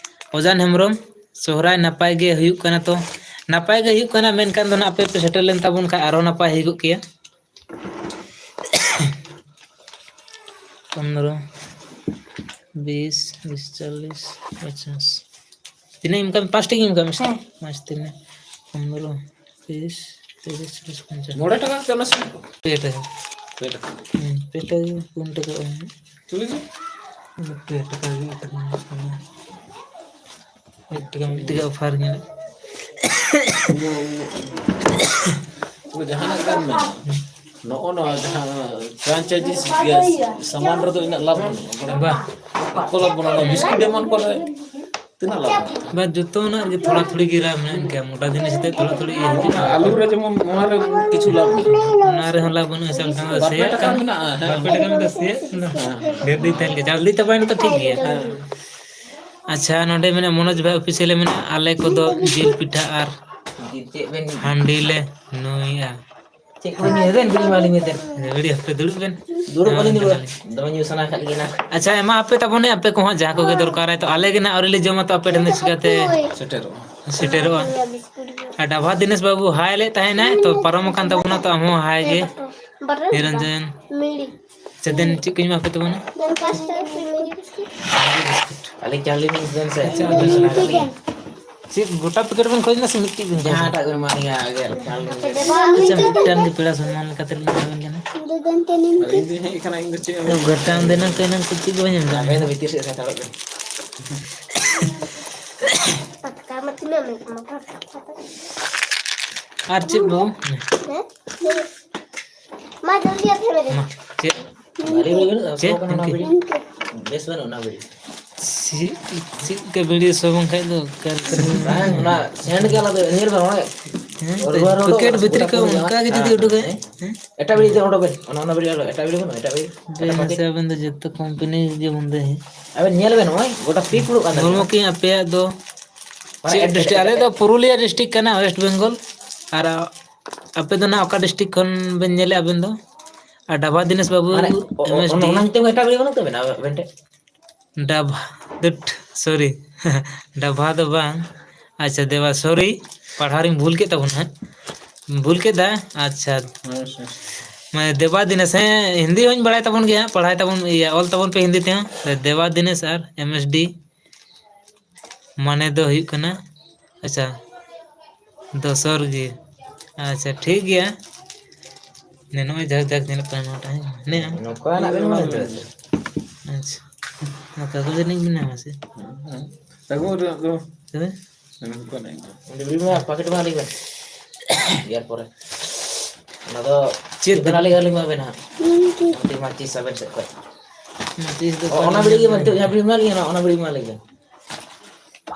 ᱚᱡᱟᱱ ᱦᱮᱢᱵᱨᱚᱢ, ᱥᱚᱦᱨᱟᱭ ᱱᱟᱯᱟᱭ ᱜᱮ ᱦᱩᱭᱩᱜ ᱠᱟᱱᱟ ᱛᱚ? ᱱᱟᱯᱟᱭ ᱜᱮ ᱦᱩᱭᱩᱜ ᱠᱟᱱᱟ, ᱢᱮᱱᱠᱷᱟᱱ ᱫᱚ ᱱᱟᱜ ᱟᱯᱮ ᱯᱮ ᱥᱮᱴᱮᱨ ᱞᱮᱱ ᱛᱟᱵᱚᱱ ᱠᱷᱟᱱ ᱟᱨᱦᱚᱸ ᱱᱟᱯᱟᱭ ᱦᱩᱭ ᱠᱚᱜ ᱠᱮᱭᱟ᱾ ᱯᱚᱱᱨᱚ, ᱵᱤᱥ, ᱵᱤᱥ ᱪᱚᱞᱞᱤᱥ, ᱯᱚᱪᱟᱥ᱾ ᱛᱤᱱᱟᱹᱜ ᱮᱢ ᱠᱟᱜ ᱢᱮ? ᱯᱟᱸᱪ ᱴᱤ ᱜᱮ ᱮᱢ ᱠᱟᱜ ᱢᱮ ᱥᱮ? ᱦᱮᱸ᱾ ᱯᱟᱸᱪ ᱛᱤᱱᱟᱹᱜ? ᱯᱚᱱᱨᱚ, ᱵᱤᱥ, ᱛᱤᱨᱤᱥ, ᱪᱚᱞᱞᱤᱥ, ᱯᱚᱧᱪᱟᱥ᱾ ᱢᱚᱬᱮ ᱴᱟᱠᱟ ᱠᱟᱛᱮ ᱚᱱᱟ ᱥᱤᱢ ᱠᱚ? ᱯᱮ ᱴᱟᱠᱟ᱾ ᱯᱮ ᱴᱟᱠᱟ᱾ ᱦᱩᱸ, ᱯᱮ ᱴᱟᱠᱟ ᱜᱮ, ᱯᱩᱱ ᱴᱟᱠᱟ ᱮᱢ ᱢᱮ᱾ ᱪᱚᱞᱞᱤᱥ? ᱯᱮ ᱴᱟᱠᱟ ᱜᱮ, ᱮᱴᱟᱜ ᱢᱤᱫ ᱴᱟᱠᱟ ᱚᱯᱷᱟᱨ ᱧᱟᱢ᱾ ᱛᱚᱵᱮ ᱡᱟᱦᱟᱱᱟᱜ ᱠᱟᱱ ᱢᱮ, ᱱᱚᱜᱼᱚ ᱱᱚᱣᱟ ᱡᱟᱦᱟᱸ franchises ᱜᱮ ᱥᱟᱢᱟᱱ ᱨᱮᱫᱚ ᱤᱱᱟᱹᱜ ᱞᱟᱵᱷ ᱵᱟᱹᱱᱩᱜᱼᱟ, ᱵᱟᱲᱟᱭ? ᱵᱟ᱾ ᱠᱚ ᱞᱟᱵᱷ ᱵᱟᱹᱱᱩᱜᱼᱟ, ᱵᱤᱥᱠᱩᱴ ᱮᱢᱟᱱ ᱠᱚᱨᱮ ᱛᱤᱱᱟᱹᱜ ᱞᱟᱵᱷ ᱢᱮᱱᱟᱜᱼᱟ? ᱵᱟ, ᱡᱚᱛᱚ ᱚᱱᱟ ᱨᱮᱜᱮ ᱛᱷᱚᱲᱟ ᱛᱷᱩᱲᱤ ᱜᱮ ᱞᱟᱵᱷ ᱢᱮᱱᱟᱜᱼᱟ, ᱤᱱᱠᱟᱹ ᱢᱚᱴᱟ ᱡᱤᱱᱤᱥ ᱛᱮ ᱛᱷᱚᱲᱟ ᱛᱷᱩᱲᱤ ᱤᱭᱟᱹ ᱦᱤᱡᱩᱜᱼᱟ᱾ ᱟᱹᱞᱩ ᱨᱮ ᱡᱮᱢᱚᱱ ᱱᱚᱣᱟ ᱨᱮ ᱠᱤᱪᱷᱩ ᱞᱟᱵᱷ ᱢᱮᱱᱟᱜᱼᱟ᱾ ᱚᱱᱟ ᱨᱮᱦᱚᱸ ᱞᱟᱵᱷ ᱵᱟᱹᱱᱩᱜᱼᱟ, ᱦᱤᱥᱟᱹᱵ ᱛᱮᱢᱟ ᱵᱟᱨ ᱯᱮ ᱥᱮᱭᱟᱜ ᱴᱟᱠᱟ ᱠᱟᱱᱟ᱾ ᱢᱮᱱᱟᱜᱼᱟ, ᱦᱮᱸ᱾ ᱵᱟᱨ ᱯᱮ ᱴᱟᱠᱟ ᱢᱮᱱᱟᱜᱼᱟ, ᱥᱮᱭᱟᱜ ᱠᱟᱱᱟ᱾ ᱦᱮᱸ᱾ ᱰᱷᱮᱨ ᱫᱤᱱ ᱛᱟᱦᱮᱱ ᱜᱮ, ᱡᱟᱞᱫᱤ ᱪᱟᱵᱟᱭᱮᱱᱟ ᱛᱚ ᱴᱷᱤᱠ ᱜᱮᱭᱟ᱾ ᱦᱮᱸ᱾ ᱟᱪᱪᱷᱟ, ᱱᱚᱰᱮ ᱢᱮᱱᱟᱜᱼᱟ ᱢᱚᱱᱳᱡᱽ ᱵᱷᱟᱭ ᱚᱯᱷᱤᱥᱤᱭᱟᱞᱮ ᱢᱮᱱᱟᱜᱼᱟ, ᱟᱞᱮ ᱠᱚᱫᱚ ᱡᱤᱞ ᱯᱤᱴᱷᱟᱹ ᱟᱨ ᱡᱤᱞ ᱪᱮᱫ ᱵᱮᱱ ᱦᱟᱺᱰᱤ ᱞᱮ ᱧᱩᱭᱟ᱾ ᱪᱮᱫ ᱠᱚ ᱧᱩᱭᱟ ᱵᱮᱱ? ᱵᱤᱲᱤ ᱮᱢᱟ ᱞᱤᱧ ᱵᱮᱱ᱾ ᱦᱮᱸ, ᱵᱤᱲᱤ ᱦᱟᱯᱮ ᱫᱩᱲᱩᱵ ᱵᱮᱱ᱾ ᱫᱩᱲᱩᱵ ᱟᱹᱞᱤᱧ ᱫᱩᱲᱩᱵ᱾ ᱫᱚᱢᱮ ᱧᱩ ᱥᱟᱱᱟ ᱠᱟᱫ ᱞᱤᱧᱟ ᱱᱟ᱾ ᱟᱪᱪᱷᱟ, ᱮᱢᱟ ᱟᱯᱮ ᱛᱟᱵᱚᱱᱮ ᱟᱯᱮ ᱠᱚᱦᱚᱸ ᱡᱟᱦᱟᱸ ᱠᱚᱜᱮ ᱫᱚᱨᱠᱟᱨᱟᱭ, ᱛᱚ ᱟᱞᱮ ᱜᱮ ᱱᱟᱜ ᱟᱹᱣᱨᱤ ᱞᱮ ᱡᱚᱢᱟ, ᱛᱚ ᱟᱯᱮ ᱴᱷᱮᱱ ᱫᱚ ᱪᱤᱠᱟᱹᱛᱮ ᱥᱮᱴᱮᱨᱚᱜᱼᱟ᱾ ᱥᱮᱴᱮᱨᱚᱜᱼᱟ? ᱟᱨ ᱰᱟᱵᱷᱟ ᱫᱤᱱᱮᱥ ᱵᱟᱹᱵᱩ ᱦᱟᱭ ᱞᱮᱫ ᱛᱟᱦᱮᱱᱟᱭ, ᱛᱚ ᱯᱟᱨᱚᱢ ᱟᱠᱟᱱ ᱛᱟᱵᱚᱱᱟ, ᱛᱚ ᱟᱢ ᱦᱚᱸ ᱦᱟᱭ ᱜᱮ᱾ ᱱᱤᱨᱚᱧᱡᱚᱱ᱾ ᱪᱮᱫ ᱫᱮᱱ, ᱪᱮᱫ ᱠᱚᱧ ᱮᱢᱟ ᱯᱮ ᱛᱟᱵᱚᱱᱟ? ᱟᱞᱮ ᱪᱟᱣᱞᱮ ᱢᱤᱥ ᱫᱮᱱ ᱥᱮ᱾ ᱟᱪᱪᱷᱟ, ᱟᱫᱚ ᱪᱮᱫ ᱜᱚᱴᱟ ᱯᱮᱠᱮᱴ ᱵᱮᱱ ᱠᱷᱚᱡᱽ ᱞᱮᱱᱟ ᱥᱮ ᱢᱤᱫᱴᱤᱡ ᱵᱮᱱ ᱠᱷᱚᱡᱽ ᱞᱮᱱᱟ? ᱡᱟᱦᱟᱸᱴᱟᱜ ᱜᱮ ᱮᱢᱟ ᱞᱤᱧᱟ, ᱟᱜᱮ ᱪᱟᱣᱞᱮ ᱢᱤᱥ᱾ ᱟᱪᱪᱷᱟ, ᱢᱤᱫᱴᱟᱝ ᱜᱮ ᱯᱮᱲᱟ ᱥᱚᱱᱢᱟᱱ ᱞᱮᱠᱟᱛᱮ ᱞᱤᱧ ᱮᱢᱟ ᱵᱮᱱ ᱠᱟᱱᱟ᱾ ᱤᱧ ᱫᱚ ᱫᱮᱱ ᱛᱮ ᱱᱤᱱ ᱟᱫᱚ ᱤᱧ ᱫᱚ ᱦᱮᱡ ᱠᱟᱱᱟ, ᱤᱧ ᱫᱚ ᱪᱮᱫ ᱦᱚᱸ ᱜᱚᱴᱟ ᱫᱤᱱᱟᱹᱢ ᱠᱟᱹᱭᱱᱟᱹᱢ ᱠᱚ ᱪᱮᱫ ᱜᱮ ᱵᱟᱹᱧ ᱮᱢ ᱠᱟᱱᱟ᱾ ᱟᱵᱮᱱ ᱫᱚ ᱵᱷᱤᱛᱤᱨ ᱥᱮᱫ ᱦᱟᱛᱟᱲᱚᱜ ᱵᱮᱱ᱾ ᱯᱟᱛᱠᱟ ᱢᱟ ᱛᱤᱱᱟᱹᱜ ᱢᱮᱱᱟᱜᱼᱟ, ᱯᱟᱛᱠᱟ, ᱯᱟᱛᱠᱟ᱾ ᱟᱨ ᱪᱮᱫ ᱵᱟᱹᱵᱩ? ᱦᱮᱸ? ᱢᱟ ᱡᱚᱞᱫᱤ ᱟᱯᱮ ᱵᱮᱨᱮᱫ᱾ ᱢᱟ, ᱪᱮᱫ? ᱪᱮᱫ? ᱚᱱᱟ ᱵᱤᱲᱤ᱾ ᱵᱮᱥ ᱵᱟᱹᱱᱩᱜ ᱚᱱᱟ ᱵᱤᱲᱤ᱾ ᱪᱮᱫ, ᱪᱮᱫ ᱞᱮᱠᱟ ᱵᱤᱲᱤ ᱥᱚ ᱵᱟᱝ ᱠᱷᱟᱡ ᱫᱚ ᱚᱠᱟ ᱞᱮᱠᱟ ᱨᱮ? ᱵᱟᱝ, ᱚᱱᱟ ᱥᱮᱱᱴ ᱜᱮ ᱟᱞᱟᱫᱟ, ᱧᱮᱞ ᱵᱮᱱ, ᱚᱱᱟ ᱦᱮᱸ, ᱨᱚᱵᱤᱵᱟᱨ ᱦᱤᱞᱳᱜ ᱯᱮᱠᱮᱴ ᱵᱷᱤᱛᱨᱤ ᱜᱚᱴᱟ ᱠᱷᱚᱱ ᱠᱚ ᱚᱱᱠᱟ ᱜᱮ ᱡᱩᱫᱤ ᱦᱮᱸ, ᱩᱰᱩᱠᱟᱭ, ᱦᱮᱸ? ᱦᱮᱸ? ᱮᱴᱟᱜ ᱵᱤᱲᱤ ᱫᱚ ᱚᱰᱚᱠ ᱵᱮᱱ, ᱚᱱᱟ, ᱚᱱᱟ ᱵᱤᱲᱤ ᱟᱞᱚ, ᱮᱴᱟᱜ ᱵᱤᱲᱤ ᱵᱟᱹᱱᱩᱜᱼᱟ, ᱮᱴᱟᱜ ᱵᱤᱲᱤ? ᱵᱮᱥ, ᱮᱴᱟᱜ ᱯᱮᱠᱮᱴ᱾ ᱟᱵᱮᱱ ᱫᱚ ᱡᱚᱛᱚ ᱠᱳᱢᱯᱟᱱᱤ ᱜᱮ ᱵᱚᱱᱫᱚᱭ ᱦᱩᱭᱩᱜ᱾ ᱟᱵᱮᱱ ᱧᱮᱞ ᱵᱮᱱ, ᱱᱚᱜᱼᱚᱭ ᱜᱚᱴᱟ ᱯᱤᱠ ᱩᱰᱩᱠ ᱠᱟᱱ ᱛᱟᱵᱮᱱᱟ᱾ ᱦᱚᱲᱢᱚ ᱠᱤ ᱟᱯᱮᱭᱟᱜ ᱫᱚ ᱢᱟᱱᱮ ᱪᱮᱫ ᱮᱴ-, ᱰᱤᱥᱴᱨᱤᱠᱴ? ᱮᱴ-, ᱟᱞᱮ ᱫᱚ ᱮᱴ-, ᱯᱩᱨᱩᱞᱤᱭᱟᱹ ᱰᱤᱥᱴᱨᱤᱠᱴ ᱠᱟᱱᱟ, ᱳᱭᱮᱥᱴ ᱵᱮᱝᱜᱚᱞ᱾ ᱟᱨ ᱟᱯᱮ ᱫᱚ ᱱᱟᱜ ᱚᱠᱟ ᱰᱤᱥᱴᱨᱤᱠᱴ ᱠᱷᱚᱱ ᱵᱮᱱ ᱧᱮᱞᱮᱫᱼᱟ ᱟᱵᱮᱱ ᱫᱚ? ᱟᱨ ᱰᱟᱵᱷᱟ ᱫᱤᱱᱮᱥ ᱵᱟᱹᱵᱩ, ᱢᱟᱱᱮ, ᱚ-, ᱚ-, ᱮᱢ ᱮᱥ ᱰᱤ᱾ ᱚᱱᱟ ᱧᱩᱛᱩᱢ ᱮᱴᱟᱜ ᱵᱤᱲᱤ ᱵᱟᱹᱱᱩᱜ ᱛᱟᱵᱮᱱᱟ ᱟᱵᱮᱱ ᱴᱷᱮᱱ? ᱰᱟᱵᱷᱟ, ᱫᱷᱩᱴ, ᱥᱚᱨᱤ᱾ ᱰᱟᱵᱷᱟ ᱫᱚ ᱵᱟᱝ᱾ ᱟᱪᱪᱷᱟ, ᱫᱮᱵᱟ, ᱥᱚᱨᱤ᱾ ᱯᱟᱲᱦᱟᱣ ᱨᱤᱧ ᱵᱷᱩᱞ ᱠᱮᱫ ᱛᱟᱵᱚᱱᱟ ᱦᱟᱸᱜ᱾ ᱵᱷᱩᱞ ᱠᱮᱫᱟ? ᱟᱪᱪᱷᱟ᱾ ᱦᱳᱭ, ᱥᱮ᱾ ᱢᱟᱱᱮ, ᱫᱮᱵᱟ ᱫᱤᱱᱮᱥ, ᱦᱮᱸ, ᱦᱤᱱᱫᱤ ᱦᱚᱸᱧ ᱵᱟᱲᱟᱭ ᱛᱟᱵᱚᱱ ᱜᱮᱭᱟ, ᱯᱟᱲᱦᱟᱭ ᱛᱟᱵᱚᱱ, ᱤᱭᱟᱹ, ᱚᱞ ᱛᱟᱵᱚᱱ ᱯᱮ ᱦᱤᱱᱫᱤ ᱛᱮᱦᱚᱸ᱾ ᱫᱮᱵᱟ ᱫᱤᱱᱮᱥ ᱟᱨ ᱮᱢ ᱮᱥ ᱰᱤ᱾ ᱢᱟᱱᱮ ᱫᱚ ᱦᱩᱭᱩᱜ ᱠᱟᱱᱟ, ᱟᱪᱪᱷᱟ, ᱫᱚᱥᱚᱨ ᱜᱮ᱾ ᱟᱪᱪᱷᱟ, ᱴᱷᱤᱠ ᱜᱮᱭᱟ᱾ ᱱᱮ ᱱᱚᱜᱼᱚᱭ ᱡᱟᱠ ᱡᱟᱠ ᱧᱮᱞᱚᱜ ᱠᱟᱱᱟ ᱱᱚᱣᱟᱴᱟᱜ, ᱦᱮᱸ? ᱱᱮ ᱟᱢ? ᱱᱚᱝᱠᱟᱱᱟᱜ ᱵᱮᱱ ᱢᱮᱱ ᱦᱚᱪᱚᱭᱮᱫᱟ? ᱟᱪᱪᱷᱟ᱾ ᱱᱚᱣᱟ ᱠᱟᱜᱚᱡᱽ ᱨᱤᱱᱤᱡ ᱵᱮᱱᱟᱣᱟ ᱥᱮ? ᱦᱮᱸ, ᱦᱮᱸ᱾ ᱟᱹᱜᱩ ᱦᱚᱴᱚ ᱠᱟᱜ ᱠᱚ᱾ ᱛᱚᱵᱮ? ᱱᱚᱝᱠᱟᱱᱟᱜ ᱜᱮ᱾ ᱚᱸᱰᱮ ᱵᱤᱞ ᱢᱮᱱᱟᱜᱼᱟ, ᱯᱟᱠᱮᱴ ᱮᱢᱟ ᱞᱤᱧ ᱵᱮᱱ᱾ ᱮᱨ ᱯᱚᱨᱮ᱾ ᱚᱱᱟ ᱫᱚ ᱪᱮᱫ ᱪᱮᱫ ᱵᱮᱱ ᱟᱹᱞᱤᱧ, ᱟᱹᱞᱤᱧ ᱮᱢᱟ ᱵᱮᱱᱟ ᱦᱟᱸᱜ? ᱢᱟᱹᱪᱤᱥ ᱟᱵᱮᱱ ᱥᱮᱫ ᱠᱷᱚᱱ᱾ ᱢᱟᱹᱪᱤᱥ ᱫᱚ ᱚ, ᱚᱱᱟ ᱵᱤᱲᱤ ᱜᱮ ᱢᱮᱱᱛᱮ ᱡᱟᱦᱟᱸ ᱵᱤᱲᱤ ᱮᱢᱟ ᱞᱤᱧᱟ, ᱚᱱᱟ ᱵᱤᱲᱤ ᱮᱢᱟ ᱞᱤᱧᱟ᱾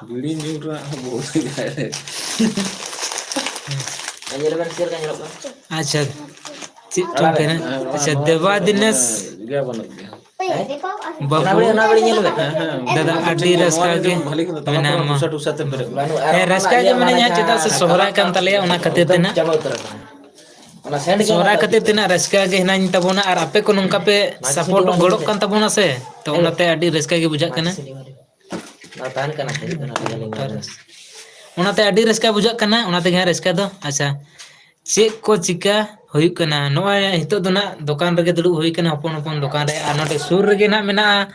ᱵᱤᱲᱤ ᱧᱩ ᱨᱮᱱᱟᱜ ᱦᱚᱸ ᱵᱚᱦᱩᱛ ᱜᱮ ᱧᱮᱞ ᱵᱮᱱ ᱪᱮᱫ ᱞᱮᱠᱟ ᱧᱮᱞᱚᱜ ᱠᱟᱱᱟ᱾ ᱟᱪᱪᱷᱟ, ᱪᱮᱫ ᱪᱚᱝ ᱟᱲᱟᱜ ᱨᱮ, ᱠᱟᱱᱟ? ᱦᱮᱸ, ᱟᱪᱪᱷᱟ, ᱱᱚᱣᱟ ᱫᱮᱵᱟ ᱫᱚ ᱫᱤᱱᱮᱥ᱾ ᱢᱟᱱᱮ ᱤᱭᱟᱹ ᱵᱟᱹᱱᱩᱜ ᱜᱮᱭᱟ᱾ ᱵᱟᱹᱵᱩ᱾ ᱚᱱᱟ ᱵᱤᱲᱤ, ᱚᱱᱟ ᱵᱤᱲᱤ ᱧᱮᱞ ᱵᱮᱱ᱾ ᱦᱮᱸ, ᱦᱮᱸ, ᱫᱟᱫᱟ, ᱩᱱᱠᱩ ᱟᱹᱰᱤ ᱡᱮ ᱨᱟᱹᱥᱠᱟᱹ ᱱᱚᱣᱟ ᱜᱮ ᱡᱚᱢ ᱵᱷᱟᱹᱞᱤ ᱠᱚ ᱢᱮᱛᱟᱢᱟ, ᱢᱮᱱᱟᱢᱟ᱾ ᱵᱩᱥᱟᱹ ᱴᱩᱥᱟᱹ ᱛᱮ ᱯᱮᱨᱮᱡ ᱵᱟᱹᱱᱩᱜᱼᱟ᱾ ᱦᱮᱸ, ᱟᱨ ᱨᱟᱹᱥᱠᱟᱹ ᱚᱱᱟ ᱜᱮ ᱤᱭᱟᱹ ᱢᱤᱱᱟᱹᱧᱟ, ᱚᱱᱟ ᱪᱮᱫᱟᱜ ᱥᱮ ᱡᱟᱦᱟᱸ ᱥᱚᱦᱨᱟᱭ ᱠᱟᱱ ᱛᱟᱞᱮᱭᱟ, ᱚᱱᱟ ᱠᱷᱟᱹᱛᱤᱨ ᱛᱮ ᱮᱠᱫᱚᱢ ᱱᱟᱜ᱾ ᱪᱟᱵᱟ ᱩᱛᱟᱹᱨ ᱟᱠᱟᱱᱟ᱾ ᱚᱱᱟ ᱥᱮᱱᱴ ᱜᱮ ᱥᱚᱦᱨᱟᱭ ᱚᱱᱟ ᱠᱷᱟᱹᱛᱤᱨ ᱛᱮ ᱱᱟᱜ ᱨᱟᱹᱥᱠᱟᱹ ᱜᱮ ᱦᱮᱱᱟᱹᱧ ᱛᱟᱵᱚᱱᱟ, ᱟᱨ ᱟᱯᱮ ᱠᱚ ᱱᱚᱝᱠᱟ ᱯᱮ ᱢᱟᱹᱡᱷᱤ ᱥᱟᱯᱳᱨᱴ ᱥᱤᱫᱷᱩ ᱜᱚᱲᱚᱜ ᱠᱟᱱ ᱛᱟᱵᱚᱱᱟ ᱥᱮ, ᱛᱚ ᱦᱮᱸ᱾ ᱚᱱᱟᱛᱮ ᱟᱹᱰᱤ ᱨᱟᱹᱥᱠᱟᱹ ᱜᱮ ᱵᱩᱡᱷᱟᱹᱜ ᱠᱟᱱᱟ᱾ ᱢᱟᱹᱡᱷᱤ ᱥᱤᱫᱷᱩ ᱢᱟᱹᱡᱷᱤ᱾ ᱚᱱᱟ ᱛᱟᱦᱮᱱ ᱠᱟᱱᱟ, ᱦᱤᱡᱩᱜ ᱠᱟᱱᱟ, ᱟᱹᱞᱤᱧ ᱞᱤᱧ ᱧᱮᱞ ᱮᱫᱟ᱾ ᱚᱱᱟᱛᱮ ᱟᱹᱰᱤ ᱨᱟᱹᱥᱠᱟᱹ ᱵᱩᱡᱷᱟᱹᱜ ᱠᱟᱱᱟ, ᱚᱱᱟ ᱛᱮᱜᱮ ᱦᱟᱸᱜ ᱨᱟᱹᱥᱠᱟᱹ ᱫᱚ᱾ ᱟᱪᱪᱷᱟ, ᱪᱮᱫ ᱠᱚ ᱪᱤᱠᱟ ᱦᱩᱭᱩᱜ ᱠᱟᱱᱟ? ᱱᱚᱜᱼᱚᱭ ᱱᱤᱛᱚᱜ ᱫᱚ ᱱᱟᱜ ᱫᱚᱠᱟᱱ ᱨᱮᱜᱮ ᱫᱩᱲᱩᱵ ᱦᱩᱭ ᱠᱟᱱᱟ, ᱦᱚᱯᱚᱱ ᱦᱚᱯᱚᱱ ᱫᱚᱠᱟᱱ ᱨᱮ, ᱟᱨ ᱱᱚᱰᱮ ᱥᱩᱨ ᱨᱮᱜᱮ ᱱᱟᱜ ᱢᱮᱱᱟᱜᱼᱟ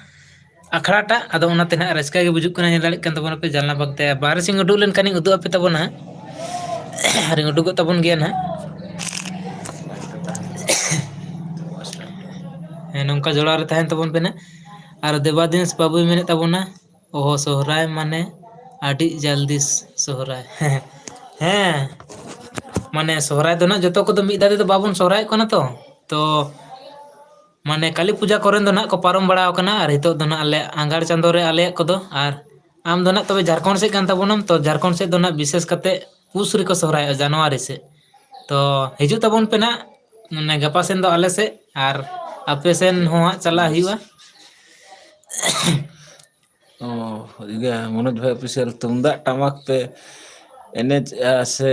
ᱟᱠᱷᱲᱟᱴᱟᱜ᱾ ᱟᱫᱚ ᱚᱱᱟᱛᱮ ᱱᱟᱜ ᱨᱟᱹᱥᱠᱟᱹ ᱜᱮ ᱵᱩᱡᱩᱜ ᱠᱟᱱᱟ, ᱧᱮᱞ ᱫᱟᱲᱮᱭᱟᱜ ᱠᱟᱱ ᱛᱟᱵᱚᱱᱟᱯᱮ ᱡᱟᱱᱞᱟ ᱵᱟᱜᱽ ᱛᱮ᱾ ᱵᱟᱦᱨᱮ ᱥᱮᱫ ᱩᱰᱩᱠ ᱞᱮᱱᱠᱷᱟᱱᱤᱧ ᱩᱫᱩᱜ ᱟᱯᱮ ᱛᱟᱵᱚᱱᱟ ᱦᱟᱸᱜ, ᱟᱨᱤᱧ ᱩᱰᱩᱠᱚᱜ ᱛᱟᱵᱚᱱ ᱜᱮᱭᱟ ᱱᱟᱜ᱾ ᱦᱮᱸ, ᱱᱚᱝᱠᱟ ᱡᱚᱲᱟᱣ ᱨᱮ ᱛᱟᱦᱮᱱ ᱛᱟᱵᱚᱱ ᱯᱮ ᱱᱟᱜ᱾ ᱟᱨ ᱫᱮᱵᱟᱫᱤᱱᱮᱥ ᱵᱟᱹᱵᱩᱭ ᱢᱮᱱᱮᱫ ᱛᱟᱵᱚᱱᱟ, ᱚᱦᱚ, ᱥᱚᱦᱨᱟᱭ ᱢᱟᱱᱮ ᱟᱹᱰᱤ ᱡᱟᱞᱫᱤ ᱥᱚᱦᱨᱟᱭ᱾ ᱦᱮᱸ, ᱢᱟᱱᱮ ᱥᱚᱦᱨᱟᱭ ᱫᱚ ᱱᱟᱜ ᱡᱚᱛᱚ ᱠᱚᱫᱚ ᱢᱤᱫ ᱫᱷᱟᱣ ᱛᱮᱫᱚ ᱵᱟᱵᱚᱱ ᱥᱚᱦᱨᱟᱭᱚᱜ ᱠᱟᱱᱟ ᱛᱚ᱾ ᱛᱚ ᱢᱟᱱᱮ ᱠᱟᱹᱞᱤ ᱯᱩᱡᱟ ᱠᱚᱨᱮ ᱫᱚ ᱱᱟᱜ ᱠᱚ ᱯᱟᱨᱚᱢ ᱵᱟᱲᱟ ᱟᱠᱟᱱᱟ, ᱟᱨ ᱱᱤᱛᱚᱜ ᱫᱚ ᱱᱟᱜ ᱟᱞᱮ ᱟᱸᱜᱷᱟᱲ ᱪᱟᱸᱫᱳ ᱨᱮ ᱟᱞᱮᱭᱟᱜ ᱠᱚᱫᱚ᱾ ᱟᱨ ᱟᱢ ᱫᱚ ᱱᱟᱜ ᱛᱚᱵᱮ ᱡᱷᱟᱲᱠᱷᱚᱸᱰ ᱥᱮᱫ ᱠᱟᱱ ᱛᱟᱵᱚᱱᱟᱢ, ᱛᱚ ᱡᱷᱟᱲᱠᱷᱚᱸᱰ ᱥᱮᱫ ᱫᱚ ᱱᱟᱜ ᱵᱤᱥᱮᱥ ᱠᱟᱛᱮ ᱯᱩᱥ ᱨᱮᱠᱚ ᱥᱚᱦᱨᱟᱭᱚᱜᱼᱟ, ᱡᱟᱱᱩᱣᱟᱨᱤ ᱥᱮᱫ᱾ ᱛᱚ ᱦᱤᱡᱩᱜ ᱛᱟᱵᱚᱱ ᱯᱮ ᱱᱟᱜ, ᱢᱟᱱᱮ ᱜᱟᱯᱟ ᱥᱮᱱ ᱫᱚ ᱟᱞᱮ ᱥᱮᱫ, ᱟᱨ ᱟᱯᱮ ᱥᱮᱱ ᱦᱚᱸ ᱦᱟᱸᱜ ᱪᱟᱞᱟᱜ ᱦᱩᱭᱩᱜᱼᱟ᱾ ᱚ, ᱤᱭᱟᱹ, ᱢᱚᱱᱳᱡᱽ ᱵᱷᱟᱭ ᱚᱯᱷᱤᱥᱤᱭᱟᱞ, ᱛᱩᱢᱫᱟᱜ ᱴᱟᱢᱟᱠ ᱯᱮ ᱮᱱᱮᱡᱮᱜᱼᱟ ᱥᱮ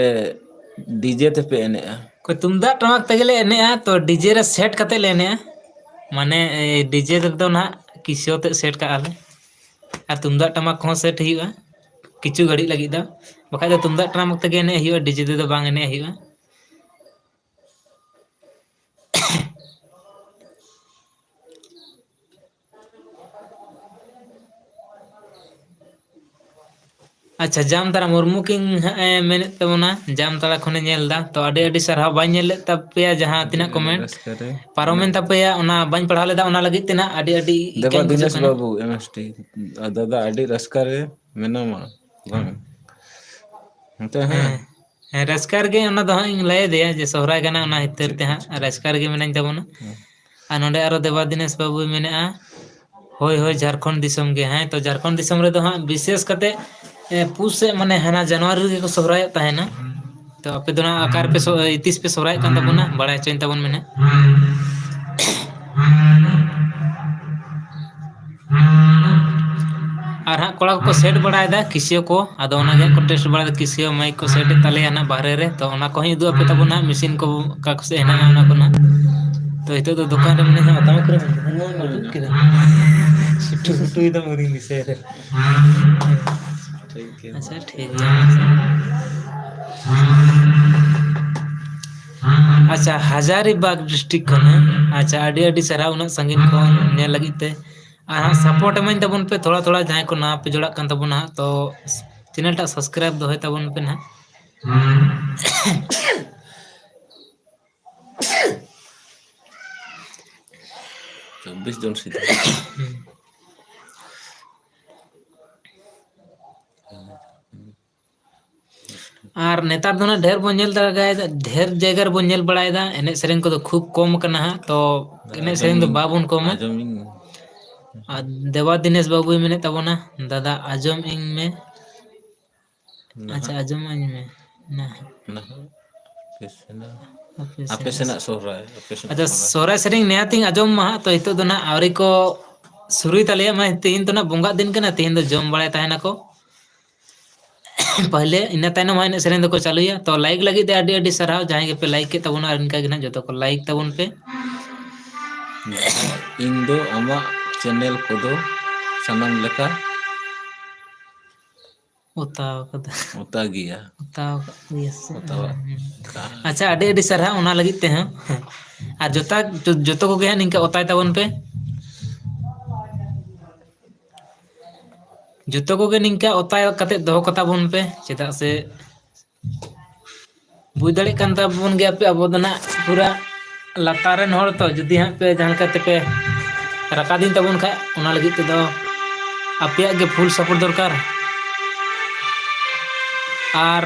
ᱰᱤᱡᱮ ᱛᱮᱯᱮ ᱮᱱᱮᱡᱼᱟ? ᱚᱠᱚᱭ ᱛᱩᱢᱫᱟᱜ ᱴᱟᱢᱟᱠ ᱛᱮᱜᱮᱞᱮ ᱮᱱᱮᱡᱼᱟ, ᱛᱚ ᱰᱤᱡᱮ ᱨᱮ ᱥᱮᱴ ᱠᱟᱛᱮᱫ ᱞᱮ ᱮᱱᱮᱡᱼᱟ᱾ ᱢᱟᱱᱮ, ᱮ, ᱰᱤᱡᱮ ᱨᱮᱫᱚ ᱱᱟᱦᱟᱜ ᱠᱤᱥᱤᱭᱟᱹ ᱛᱮᱫ ᱥᱮᱴ ᱠᱟᱜᱼᱟ ᱞᱮ, ᱟᱨ ᱛᱩᱢᱫᱟᱜ ᱴᱟᱢᱟᱠ ᱠᱚᱦᱚᱸ ᱥᱮᱴ ᱦᱩᱭᱩᱜᱼᱟ, ᱠᱤᱪᱷᱩ ᱜᱷᱟᱹᱲᱤᱡ ᱞᱟᱹᱜᱤᱫ ᱫᱚ᱾ ᱵᱟᱠᱷᱟᱡ ᱫᱚ ᱛᱩᱢᱫᱟᱜ ᱴᱟᱢᱟᱠ ᱛᱮᱜᱮ ᱮᱱᱮᱡ ᱦᱩᱭᱩᱜᱼᱟ, ᱰᱤᱡᱮ ᱛᱮᱫᱚ ᱵᱟᱝ ᱮᱱᱮᱡ ᱦᱩᱭᱩᱜᱼᱟ᱾ ᱟᱪᱪᱷᱟ, ᱡᱟᱢᱛᱟᱲᱟ ᱢᱩᱨᱢᱩ ᱠᱤᱱ ᱦᱟᱸᱜ ᱮ ᱢᱮᱱᱮᱫ ᱛᱟᱵᱚᱱᱟ, ᱡᱟᱢᱛᱟᱲᱟ ᱠᱷᱚᱱᱮ ᱧᱮᱞ ᱮᱫᱟ᱾ ᱛᱚ, ᱟᱹᱰᱤ ᱟᱹᱰᱤ ᱥᱟᱨᱦᱟᱣ, ᱵᱟᱹᱧ ᱧᱮᱞ ᱞᱮᱫ ᱛᱟᱯᱮᱭᱟ ᱡᱟᱦᱟᱸ ᱟᱹᱰᱤ ᱛᱤᱱᱟᱹᱜ ᱟᱹᱰᱤ ᱠᱚᱢᱮᱱᱴ ᱨᱟᱹᱥᱠᱟᱹ ᱨᱮ ᱯᱟᱨᱚᱢᱮᱱ ᱢᱮᱱᱟᱜ ᱛᱟᱯᱮᱭᱟ, ᱚᱱᱟ ᱵᱟᱹᱧ ᱯᱟᱲᱦᱟᱣ ᱞᱮᱫᱟ, ᱚᱱᱟ ᱞᱟᱹᱜᱤᱫ ᱛᱮ ᱱᱟᱜ ᱟᱹᱰᱤ ᱟᱹᱰᱤ ᱤᱠᱟᱹᱧ ᱫᱮᱵᱟ ᱵᱩᱡᱷᱟᱹᱜ ᱫᱤᱱᱮᱥ ᱠᱟᱱᱟ᱾ ᱵᱟᱹᱵᱩ, ᱮᱢ ᱮᱥ ᱴᱤ, ᱫᱟᱫᱟ ᱟᱹᱰᱤ ᱨᱟᱹᱥᱠᱟᱹ ᱨᱮ ᱢᱮᱱᱟᱢᱟ ᱵᱟᱝ? ᱱᱚᱛᱮ ᱦᱮᱸ᱾ ᱦᱮᱸ᱾ ᱦᱮᱸ, ᱨᱟᱹᱥᱠᱟᱹ ᱨᱮᱜᱮ ᱚᱱᱟ ᱫᱚ ᱦᱟᱸᱜ ᱤᱧ ᱞᱟᱹᱭ ᱟᱫᱮᱭᱟ ᱡᱮ ᱥᱚᱦᱨᱟᱭ ᱠᱟᱱᱟ, ᱚᱱᱟ ᱠᱷᱟᱹᱛᱤᱨ ᱴᱷᱤᱠ, ᱛᱮ ᱦᱟᱸᱜ ᱴᱷᱤᱠ, ᱴᱷᱤᱠ, ᱨᱟᱹᱥᱠᱟᱹ ᱴᱷᱤᱠ᱾ ᱨᱮᱜᱮ ᱢᱮᱱᱟᱹᱧ ᱛᱟᱵᱚᱱᱟ᱾ ᱦᱮᱸ᱾ ᱟᱨ ᱱᱚᱰᱮ ᱟᱨᱚ ᱫᱮᱵᱟ ᱫᱤᱱᱮᱥ ᱵᱟᱹᱵᱩᱭ ᱢᱮᱱᱮᱫᱼᱟ, ᱦᱳᱭ, ᱦᱳᱭ, ᱡᱷᱟᱲᱠᱷᱚᱸᱰ ᱫᱤᱥᱚᱢ ᱜᱮ᱾ ᱦᱮᱸ, ᱛᱚ ᱡᱷᱟᱲᱠᱷᱚᱸᱰ ᱫᱤᱥᱚᱢ ᱨᱮᱫᱚ ᱦᱟᱸᱜ ᱵᱤᱥᱮᱥ ᱠᱟᱛᱮ, ᱮ, ᱯᱩᱥ ᱥᱮᱫ, ᱢᱟᱱᱮ ᱦᱟᱱᱟ ᱡᱟᱱᱩᱣᱟᱨᱤ ᱨᱮᱜᱮ ᱠᱚ ᱥᱚᱦᱨᱟᱭᱚᱜ ᱛᱟᱦᱮᱱᱟ᱾ ᱛᱚ ᱟᱯᱮ ᱫᱚ ᱱᱟᱜ ᱚᱠᱟ ᱨᱮᱯᱮ ᱥᱚ-, ᱮ, ᱛᱤᱥ ᱯᱮ ᱥᱚᱦᱨᱟᱭᱚᱜ ᱠᱟᱱ ᱛᱟᱵᱚᱱᱟ? ᱵᱟᱲᱟᱭ ᱦᱚᱪᱚᱧ ᱛᱟᱵᱚᱱ ᱢᱮ ᱱᱟᱜ᱾ ᱟᱨ ᱦᱟᱸᱜ ᱠᱚᱲᱟ ᱠᱚᱠᱚ ᱥᱮᱴ ᱵᱟᱲᱟᱭᱮᱫᱟ ᱠᱤᱥᱤᱭᱟᱹ ᱠᱚ, ᱟᱫᱚ ᱚᱱᱟᱜᱮ ᱦᱟᱸᱜ ᱠᱚ ᱴᱮᱥᱴ ᱵᱟᱲᱟᱭᱮᱫᱟ᱾ ᱠᱤᱥᱤᱭᱟᱹ ᱢᱟᱭᱤᱠ ᱠᱚ ᱥᱮᱴ ᱮᱫ ᱛᱟᱞᱮᱭᱟ ᱱᱟᱜ ᱵᱟᱦᱨᱮ ᱨᱮ, ᱛᱚ ᱚᱱᱟ ᱠᱚᱦᱚᱸᱧ ᱩᱫᱩᱜ ᱟᱯᱮ ᱛᱟᱵᱚᱱᱟ ᱦᱟᱸᱜ, ᱢᱮᱥᱤᱱ ᱠᱚ ᱚᱠᱟ ᱠᱚ ᱥᱮᱫ ᱦᱮᱱᱟᱜᱼᱟ ᱚᱱᱟ ᱠᱚ ᱱᱟᱜ᱾ ᱛᱚ ᱱᱤᱛᱚᱜ ᱫᱚ ᱫᱚᱠᱟᱱ ᱨᱮ ᱢᱤᱱᱟᱹᱧᱟ, ᱚᱴᱟᱝ ᱠᱚᱨᱮ ᱢᱮᱱᱟᱜᱼᱟ᱾ ᱱᱚᱣᱟ ᱢᱟ ᱨᱟᱹᱯᱩᱫ ᱠᱮᱫᱟ᱾ ᱥᱩᱴᱩ ᱥᱩᱴᱩᱭ ᱫᱟᱢ ᱟᱹᱣᱨᱤᱧ ᱫᱤᱥᱟᱹᱭᱟ᱾ ᱴᱷᱤᱠ ᱜᱮᱭᱟ᱾ ᱟᱪᱪᱷᱟ, ᱴᱷᱤᱠ ᱜᱮᱭᱟ᱾ ᱟᱪᱪᱷᱟ, ᱦᱟᱡᱟᱨᱤᱵᱟᱜᱽ ᱰᱤᱥᱴᱨᱤᱠᱴ ᱠᱷᱚᱱ, ᱦᱮᱸ? ᱟᱪᱪᱷᱟ, ᱟᱹᱰᱤ ᱟᱹᱰᱤ ᱥᱟᱨᱦᱟᱣ ᱩᱱᱟᱹᱜ ᱥᱟᱺᱜᱤᱧ ᱠᱷᱚᱱ ᱧᱮᱞ ᱞᱟᱹᱜᱤᱫ ᱛᱮ᱾ ᱟᱨ ᱦᱟᱸᱜ ᱥᱟᱯᱳᱨᱴ ᱮᱢᱟᱹᱧ ᱛᱟᱵᱚᱱ ᱯᱮ ᱛᱷᱚᱲᱟ ᱛᱷᱚᱲᱟ, ᱡᱟᱦᱟᱸᱭ ᱠᱚ ᱱᱟᱣᱟ ᱯᱮ ᱡᱚᱲᱟᱜ ᱠᱟᱱ ᱛᱟᱵᱚᱱᱟ ᱦᱟᱸᱜ, ᱛᱚ ᱪᱮᱱᱮᱞ ᱴᱟᱜ ᱥᱟᱵᱥᱠᱨᱟᱭᱤᱵ ᱫᱚᱦᱚᱭ ᱛᱟᱵᱚᱱ ᱯᱮ ᱱᱟᱦᱟᱜ᱾ ᱪᱚᱵᱵᱤᱥ ᱡᱚᱱ ᱥᱤᱫᱷᱟᱹ᱾ ᱟᱨ ᱱᱮᱛᱟᱨ ᱫᱚ ᱱᱟᱜ ᱰᱷᱮᱨ ᱵᱚᱱ ᱧᱮᱞ ᱫᱟᱲᱮᱭᱟᱜ, ᱰᱷᱮᱨ ᱡᱟᱭᱜᱟ ᱨᱮᱵᱚᱱ ᱧᱮᱞ ᱵᱟᱲᱟᱭᱮᱫᱟ, ᱮᱱᱮᱡ ᱥᱮᱨᱮᱧ ᱠᱚᱫᱚ ᱠᱷᱩᱵ ᱠᱚᱢ ᱠᱟᱱᱟ ᱦᱟᱸᱜ, ᱛᱚ ᱮᱱᱮᱡ ᱥᱮᱨᱮᱧ ᱫᱚ ᱟᱸᱡᱚᱢᱤᱧ, ᱵᱟᱵᱚᱱ ᱠᱚᱢᱟ᱾ ᱟᱸᱡᱚᱢᱤᱧ᱾ ᱟᱨ ᱫᱮᱵᱟ ᱫᱤᱱᱮᱥ ᱵᱟᱹᱵᱩᱭ ᱢᱮᱱᱮᱫ ᱛᱟᱵᱚᱱᱟ, ᱫᱟᱫᱟ ᱟᱸᱡᱚᱢ ᱤᱧ ᱢᱮ᱾ ᱱᱟᱦᱟᱜ᱾ ᱟᱪᱪᱷᱟ, ᱟᱸᱡᱚᱢ ᱟᱹᱧ ᱢᱮ᱾ ᱱᱟᱦᱟᱜ᱾ ᱱᱟᱦᱟᱜ᱾ ᱟᱯᱮ ᱥᱮᱱᱟᱜ, ᱟᱯᱮ ᱟᱯᱮ ᱥᱮᱱᱟᱜ᱾ ᱥᱮᱱᱟᱜ ᱥᱚᱦᱨᱟᱭ, ᱟᱯᱮ ᱥᱮᱱᱟᱜ ᱟᱪᱪᱷᱟ, ᱥᱚᱦᱨᱟᱭ᱾ ᱥᱚᱦᱨᱟᱭ ᱥᱮᱨᱮᱧ ᱱᱮᱭᱟᱛᱤᱧ ᱟᱸᱡᱚᱢ ᱢᱟ ᱦᱟᱸᱜ, ᱛᱚ ᱱᱤᱛᱚᱜ ᱫᱚ ᱱᱟᱦᱟᱜ ᱟᱹᱣᱨᱤ ᱠᱚ ᱥᱩᱨᱩᱭ ᱛᱟᱞᱮᱭᱟ᱾ ᱢᱟ ᱛᱮᱦᱮᱧ ᱫᱚ ᱱᱟᱦᱟᱜ ᱵᱚᱸᱜᱟᱜ ᱫᱤᱱ ᱠᱟᱱᱟ, ᱛᱮᱦᱮᱧ ᱫᱚ ᱡᱚᱢ ᱵᱟᱲᱟᱭ ᱛᱟᱦᱮᱱᱟᱠᱚ᱾ ᱯᱟᱦᱞᱮ, ᱤᱱᱟᱹ ᱛᱟᱭᱱᱚᱢ ᱦᱟᱸᱜ ᱮᱱᱮᱡ ᱥᱮᱨᱮᱧ ᱫᱚᱠᱚ ᱪᱟᱹᱞᱩᱭᱟ᱾ ᱛᱚ ᱞᱟᱭᱤᱠ ᱞᱟᱹᱜᱤᱫ ᱛᱮ ᱟᱹᱰᱤ ᱟᱹᱰᱤ ᱥᱟᱨᱦᱟᱣ, ᱡᱟᱦᱟᱸᱭ ᱜᱮᱯᱮ ᱞᱟᱭᱤᱠ ᱠᱮᱫ ᱛᱟᱵᱚᱱᱟ, ᱟᱨ ᱤᱱᱠᱟ ᱜᱮ ᱱᱟᱦᱟᱜ ᱡᱚᱛᱚ ᱠᱚ ᱞᱟᱭᱤᱠ ᱛᱟᱵᱚᱱ ᱯᱮ᱾ ᱤᱧ ᱫᱚ ᱟᱢᱟᱜ ᱪᱮᱱᱮᱞ ᱠᱚᱫᱚ ᱥᱟᱱᱟᱢ ᱞᱮᱠᱟ ᱚᱛᱟᱣ ᱠᱟᱫᱟ᱾ ᱚᱛᱟ ᱜᱮᱭᱟ᱾ ᱚᱛᱟᱣ ᱠᱟᱜ ᱜᱮᱭᱟ ᱥᱮ? ᱚᱛᱟᱣᱟᱜ ᱦᱩᱸ᱾ ᱠᱟᱜᱼᱟ᱾ ᱟᱪᱪᱷᱟ, ᱟᱹᱰᱤ ᱟᱹᱰᱤ ᱥᱟᱨᱦᱟᱣ ᱚᱱᱟ ᱞᱟᱹᱜᱤᱫ ᱛᱮᱦᱚᱸ᱾ ᱟᱨ ᱡᱚᱛᱟ-, ᱡᱚ-, ᱡᱚᱛᱚ ᱠᱚᱜᱮ ᱦᱟᱸᱜ ᱱᱤᱝᱠᱟ ᱚᱛᱟᱭ ᱛᱟᱵᱚᱱ ᱯᱮ᱾ ᱡᱚᱛᱚ ᱠᱚᱜᱮ ᱱᱤᱝᱠᱟ ᱚᱛᱟᱭ ᱠᱟᱛᱮ ᱫᱚᱦᱚ ᱠᱟᱛᱟ ᱵᱚᱱ ᱯᱮ, ᱪᱮᱫᱟᱜ ᱥᱮ ᱵᱩᱡᱽ ᱫᱟᱲᱮᱭᱟᱜ ᱠᱟᱱ ᱛᱟᱵᱚᱱ ᱜᱮᱭᱟ ᱯᱮ, ᱟᱵᱚ ᱫᱚ ᱱᱟᱜ ᱯᱩᱨᱟ ᱞᱟᱛᱟᱨ ᱨᱮᱱ ᱦᱚᱲ ᱛᱚ, ᱡᱩᱫᱤ ᱦᱟᱸᱜ ᱯᱮ ᱡᱟᱦᱟᱸ ᱞᱮᱠᱟ ᱛᱮᱯᱮ ᱨᱟᱠᱟᱵᱤᱧ ᱛᱟᱵᱚᱱ ᱠᱷᱟᱡ, ᱚᱱᱟ ᱞᱟᱹᱜᱤᱫ ᱛᱮᱫᱚ ᱟᱯᱮᱭᱟᱜ ᱜᱮ ᱯᱷᱩᱞ ᱥᱟᱯᱳᱨᱴ ᱫᱚᱨᱠᱟᱨ᱾ ᱟᱨ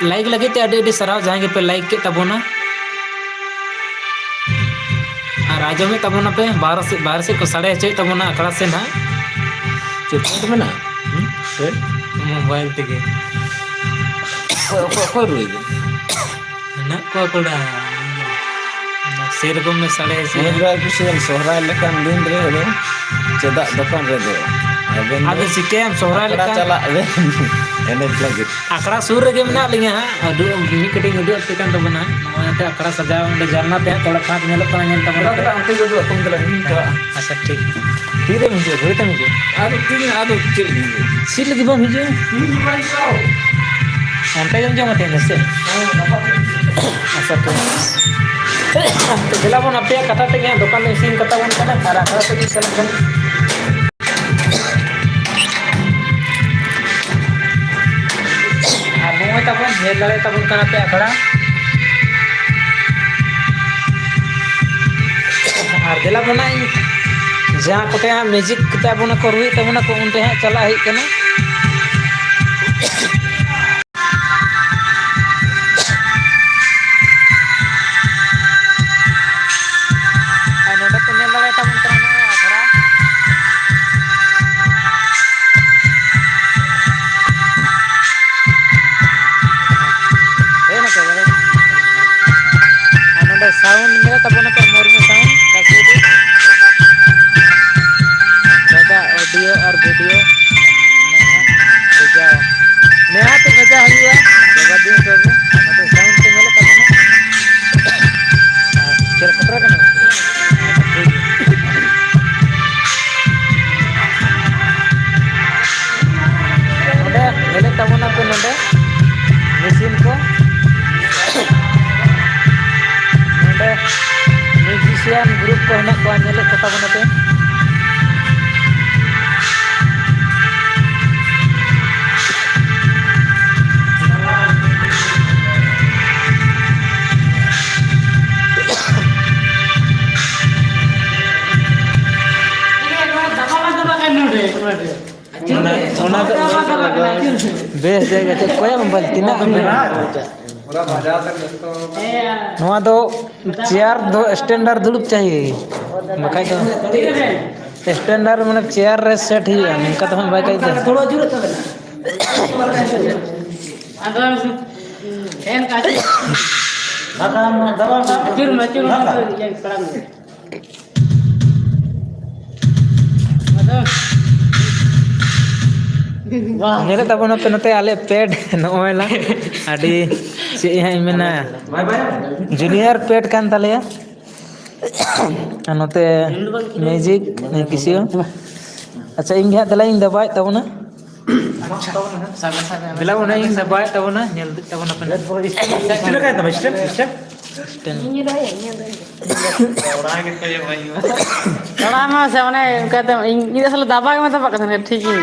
ᱞᱟᱭᱤᱠ ᱞᱟᱹᱜᱤᱫ ᱛᱮ ᱟᱹᱰᱤ ᱟᱹᱰᱤ ᱥᱟᱨᱦᱟᱣ, ᱡᱟᱦᱟᱸᱭ ᱜᱮᱯᱮ ᱞᱟᱭᱤᱠ ᱠᱮᱫ ᱛᱟᱵᱚᱱᱟ᱾ ᱟᱨ ᱟᱸᱡᱚᱢᱮᱫ ᱛᱟᱵᱚᱱᱟᱯᱮ, ᱵᱟᱦᱨᱮ ᱥᱮᱫ, ᱵᱟᱦᱨᱮ ᱥᱮᱫ ᱠᱚ ᱥᱟᱰᱮ ᱦᱚᱪᱚᱭᱮᱫ ᱛᱟᱵᱚᱱᱟ ᱟᱠᱷᱲᱟ ᱥᱮᱫ ᱦᱟᱸᱜ᱾ ᱪᱮᱫ point ᱢᱮᱱᱟᱜᱼᱟ? ᱦᱩᱸ? ᱪᱮᱫ? ᱢᱳᱵᱟᱭᱤᱞ ᱛᱮᱜᱮ᱾ ᱚᱠᱚᱭ, ᱚᱠᱚᱭ, ᱚᱠᱚᱭ ᱨᱩᱭ ᱫᱟ? ᱢᱮᱱᱟᱜ ᱠᱚᱣᱟ ᱠᱚᱲᱟ᱾ ᱥᱮᱨᱚᱠᱚᱢ ᱜᱮ ᱥᱟᱰᱮ ᱦᱚᱪᱚᱭᱟ᱾ ᱢᱚᱡᱽ ᱵᱟᱭ ᱠᱩᱥᱤᱭᱟᱜ ᱥᱚᱦᱨᱟᱭ ᱞᱮᱠᱟᱱ ᱫᱤᱱ ᱨᱮ ᱦᱩᱲᱩ ᱪᱮᱫᱟᱜ ᱫᱚᱠᱟᱱ ᱨᱮᱫᱚ? ᱟᱵᱮᱱ ᱟᱫᱚ ᱫᱚ ᱪᱤᱠᱟᱹᱭᱟᱢ, ᱥᱚᱦᱨᱟᱭ ᱟᱠᱷᱲᱟ ᱞᱮᱠᱟᱱ ᱪᱟᱞᱟᱜ ᱵᱮᱱ ᱮᱱᱮᱡ ᱞᱟᱹᱜᱤᱫ᱾ ᱟᱠᱷᱲᱟ ᱥᱩᱨ ᱨᱮᱜᱮ ᱢᱮᱱᱟᱜ ᱞᱤᱧᱟ ᱦᱟᱸᱜ, ᱟᱹᱰᱤ ᱢᱤᱫ ᱠᱟᱹᱴᱤᱡ ᱩᱰᱩᱠ ᱟᱯᱮ ᱠᱟᱱ ᱛᱟᱵᱚᱱᱟ᱾ ᱱᱚᱜᱼᱚᱭ ᱱᱚᱛᱮ ᱟᱠᱷᱲᱟ ᱥᱟᱡᱟᱣ, ᱚᱸᱰᱮ ᱡᱟᱱᱞᱟ ᱛᱮ ᱦᱟᱸᱜ ᱛᱷᱚᱲᱟ ᱯᱷᱟᱸᱠ ᱧᱮᱞᱚᱜ ᱠᱟᱱᱟ, ᱧᱮᱞ ᱛᱟᱵᱚᱱᱟ ᱯᱮ᱾ ᱚᱱᱛᱮ ᱜᱮ ᱩᱫᱩᱜ ᱟᱠᱚ, ᱚᱱᱛᱮ ᱞᱟᱜᱤᱫ ᱤᱧ ᱪᱟᱞᱟᱜᱼᱟ᱾ ᱟᱪᱪᱷᱟ, ᱴᱷᱤᱠ᱾ ᱛᱤᱨᱮᱢ ᱦᱤᱡᱩᱜᱼᱟ? ᱜᱷᱟᱹᱲᱤ ᱛᱮᱢ ᱦᱤᱡᱩᱜᱼᱟ? ᱟᱫᱚ ᱛᱤᱨᱮ, ᱟᱫᱚ ᱪᱮᱫ ᱞᱟᱹᱜᱤᱫ ᱦᱤᱡᱩᱜᱼᱟ? ᱪᱮᱫ ᱞᱟᱹᱜᱤᱫ ᱵᱟᱢ ᱦᱤᱡᱩᱜᱼᱟ? ᱤᱧ ᱵᱟᱹᱧ ᱪᱟᱞᱟᱜᱼᱟ᱾ ᱚᱱᱛᱮ ᱜᱮᱢ ᱡᱚᱢᱟ ᱛᱮᱦᱮᱧ ᱫᱚ ᱥᱮ? ᱦᱮᱸ, ᱜᱟᱯᱟ ᱥᱮᱫ᱾ ᱟᱪᱪᱷᱟ, ᱴᱷᱤᱠ᱾ ᱫᱮᱞᱟ ᱵᱚᱱ, ᱟᱯᱮᱭᱟᱜ ᱠᱟᱛᱷᱟ ᱛᱮᱜᱮ ᱦᱟᱸᱜ ᱫᱚᱠᱟᱱ ᱫᱚ ᱤᱥᱤᱱ ᱠᱟᱛᱟ ᱵᱚᱱ ᱠᱟᱱᱟ ᱟᱨ ᱟᱠᱷᱲᱟ ᱥᱮᱫ ᱤᱧ ᱪᱟᱞᱟᱜ ᱠᱟᱱᱟ᱾ ᱟᱨ ᱱᱚᱜᱼᱚᱭ ᱛᱟᱵᱚᱱ ᱧᱮᱞ ᱫᱟᱲᱮᱭᱟᱜ ᱛᱟᱵᱚᱱ ᱠᱟᱱᱟ ᱯᱮ ᱟᱠᱷᱲᱟ᱾ ᱟᱨ ᱫᱮᱞᱟ ᱵᱚᱱ ᱦᱟᱸᱜ ᱡᱟᱦᱟᱸ ᱠᱚᱛᱮ ᱦᱟᱸᱜ music ᱠᱚᱛᱮ ᱟᱵᱚᱱ ᱠᱚ ᱨᱩᱭᱮᱫ ᱛᱟᱵᱚᱱᱟ ᱠᱚ, ᱚᱱᱛᱮ ᱦᱟᱸᱜ ᱪᱟᱞᱟᱜ ᱦᱩᱭᱩᱜ ᱠᱟᱱᱟ᱾ ᱟᱨ ᱱᱚᱰᱮ ᱯᱮ ᱧᱮᱞ ᱫᱟᱲᱮᱭᱟᱜ ᱛᱟᱵᱚᱱ ᱠᱟᱱᱟ ᱱᱚᱜᱼᱚᱭ ᱟᱠᱷᱲᱟ᱾ ᱦᱮᱡ ᱱᱟᱠᱚ ᱵᱚᱞᱮ᱾ ᱟᱨ ᱱᱚᱰᱮ sound ᱧᱮᱞ ᱛᱟᱵᱚᱱ ᱯᱮ, ᱢᱩᱨᱢᱩ sound, ᱠᱟᱹᱥᱤᱰᱤ᱾ ᱫᱟᱫᱟ audio ᱟᱨ video ᱱᱮᱦᱟᱜ ᱵᱷᱮᱡᱟ, ᱱᱮᱦᱟᱜ ᱛᱮ ᱵᱷᱮᱡᱟ ᱦᱩᱭᱩᱜᱼᱟ᱾ ᱡᱚᱜᱟᱡᱳᱜᱽ ᱵᱟᱹᱵᱩ, ᱟᱨ ᱱᱚᱛᱮ sound ᱛᱮ ᱧᱮᱞᱚᱜ ᱛᱟᱵᱚᱱᱟ᱾ ᱟᱨ ᱪᱮᱫ ᱠᱷᱟᱛᱨᱟ ᱠᱟᱱᱟ? ᱴᱷᱤᱠ ᱜᱮᱭᱟ᱾ ᱱᱚᱰᱮ ᱧᱮᱞᱮᱫ ᱛᱟᱵᱚᱱᱟᱯᱮ ᱱᱚᱰᱮ machine ᱠᱚ᱾ ᱱᱚᱰᱮ musician group ᱠᱚ ᱦᱮᱱᱟᱜ ᱠᱚᱣᱟ, ᱧᱮᱞᱮᱫ ᱠᱚ ᱛᱟᱵᱚᱱᱟᱯᱮ᱾ ᱚᱱᱟ, ᱚᱱᱟ ᱫᱚ ᱵᱮᱥ ᱡᱟᱭᱜᱟ ᱪᱮᱫ ᱠᱚᱭᱟ ᱢᱳᱵᱟᱭᱤᱞ ᱛᱤᱱᱟᱹᱜ ᱮᱢ ᱵᱮᱱᱟᱣᱟ? ᱱᱚᱣᱟ ᱫᱚ ᱪᱮᱭᱟᱨ ᱫᱚ ᱥᱴᱮᱱᱰᱟᱨ ᱫᱩᱲᱩᱵ ᱪᱟᱹᱦᱤ, ᱵᱟᱠᱷᱟᱡ ᱫᱚ ᱥᱴᱮᱱᱰᱟᱨ ᱢᱟᱱᱮ ᱪᱮᱭᱟᱨ ᱨᱮ ᱥᱮᱴ ᱦᱩᱭᱩᱜᱼᱟ, ᱱᱚᱝᱠᱟ ᱫᱚ ᱦᱟᱸᱜ ᱵᱟᱭ ᱠᱟᱹᱭ ᱫᱟ᱾ ᱟᱫᱚ ᱮᱱ ᱠᱟᱹᱴᱤᱡ ᱟᱹᱪᱩᱨ ᱢᱮ, ᱟᱹᱪᱩᱨ ᱢᱮ, ᱟᱹᱪᱩᱨ ᱢᱮ᱾ ᱟᱫᱚ ᱧᱮᱞᱮᱫ ᱛᱟᱵᱚᱱᱟ ᱯᱮ ᱱᱚᱛᱮ ᱟᱞᱮ ᱯᱮᱰ ᱱᱚᱜᱼᱚᱭ ᱞᱟᱝ ᱟᱹᱰᱤ ᱪᱮᱫ ᱦᱟᱸᱜ ᱤᱧ ᱢᱮᱱᱟ, ᱡᱩᱱᱤᱭᱟᱨ ᱯᱮᱰ ᱠᱟᱱ ᱛᱟᱞᱮᱭᱟ᱾ ᱟᱨ ᱱᱚᱛᱮ ᱢᱤᱭᱩᱡᱤᱠ ᱠᱤᱥᱤᱭᱳ᱾ ᱟᱪᱪᱷᱟ, ᱤᱧ ᱜᱮ ᱦᱟᱸᱜ ᱫᱮᱞᱟᱧ ᱫᱟᱵᱟᱣᱮᱫ ᱛᱟᱵᱚᱱᱟ᱾ ᱫᱮᱞᱟ ᱵᱚᱱ ᱤᱧ ᱫᱟᱵᱟᱣᱮᱫ ᱛᱟᱵᱚᱱᱟ, ᱧᱮᱞ ᱤᱫᱤᱜ ᱛᱟᱵᱚᱱᱟ ᱯᱮ ᱱᱟᱜ᱾ ᱪᱮᱫ ᱞᱮᱠᱟᱭ ᱛᱟᱢᱟ ᱥᱴᱮᱯ, ᱥᱴᱮᱯ? ᱥᱴᱮᱯ᱾ ᱤᱧ ᱨᱚᱦᱚᱭᱟ, ᱤᱧ ᱨᱚᱦᱚᱭᱟ᱾ ᱛᱟᱲᱟᱢ ᱢᱟ ᱥᱮ ᱚᱱᱮ ᱚᱱᱠᱟ ᱛᱮ ᱤᱧ, ᱤᱧ ᱫᱚ ᱟᱥᱚᱞᱮ ᱫᱟᱵᱟ ᱜᱮ ᱢᱮᱛᱟ ᱵᱟᱠ ᱠᱟᱱᱟ, ᱴᱷᱤᱠ ᱜᱮ᱾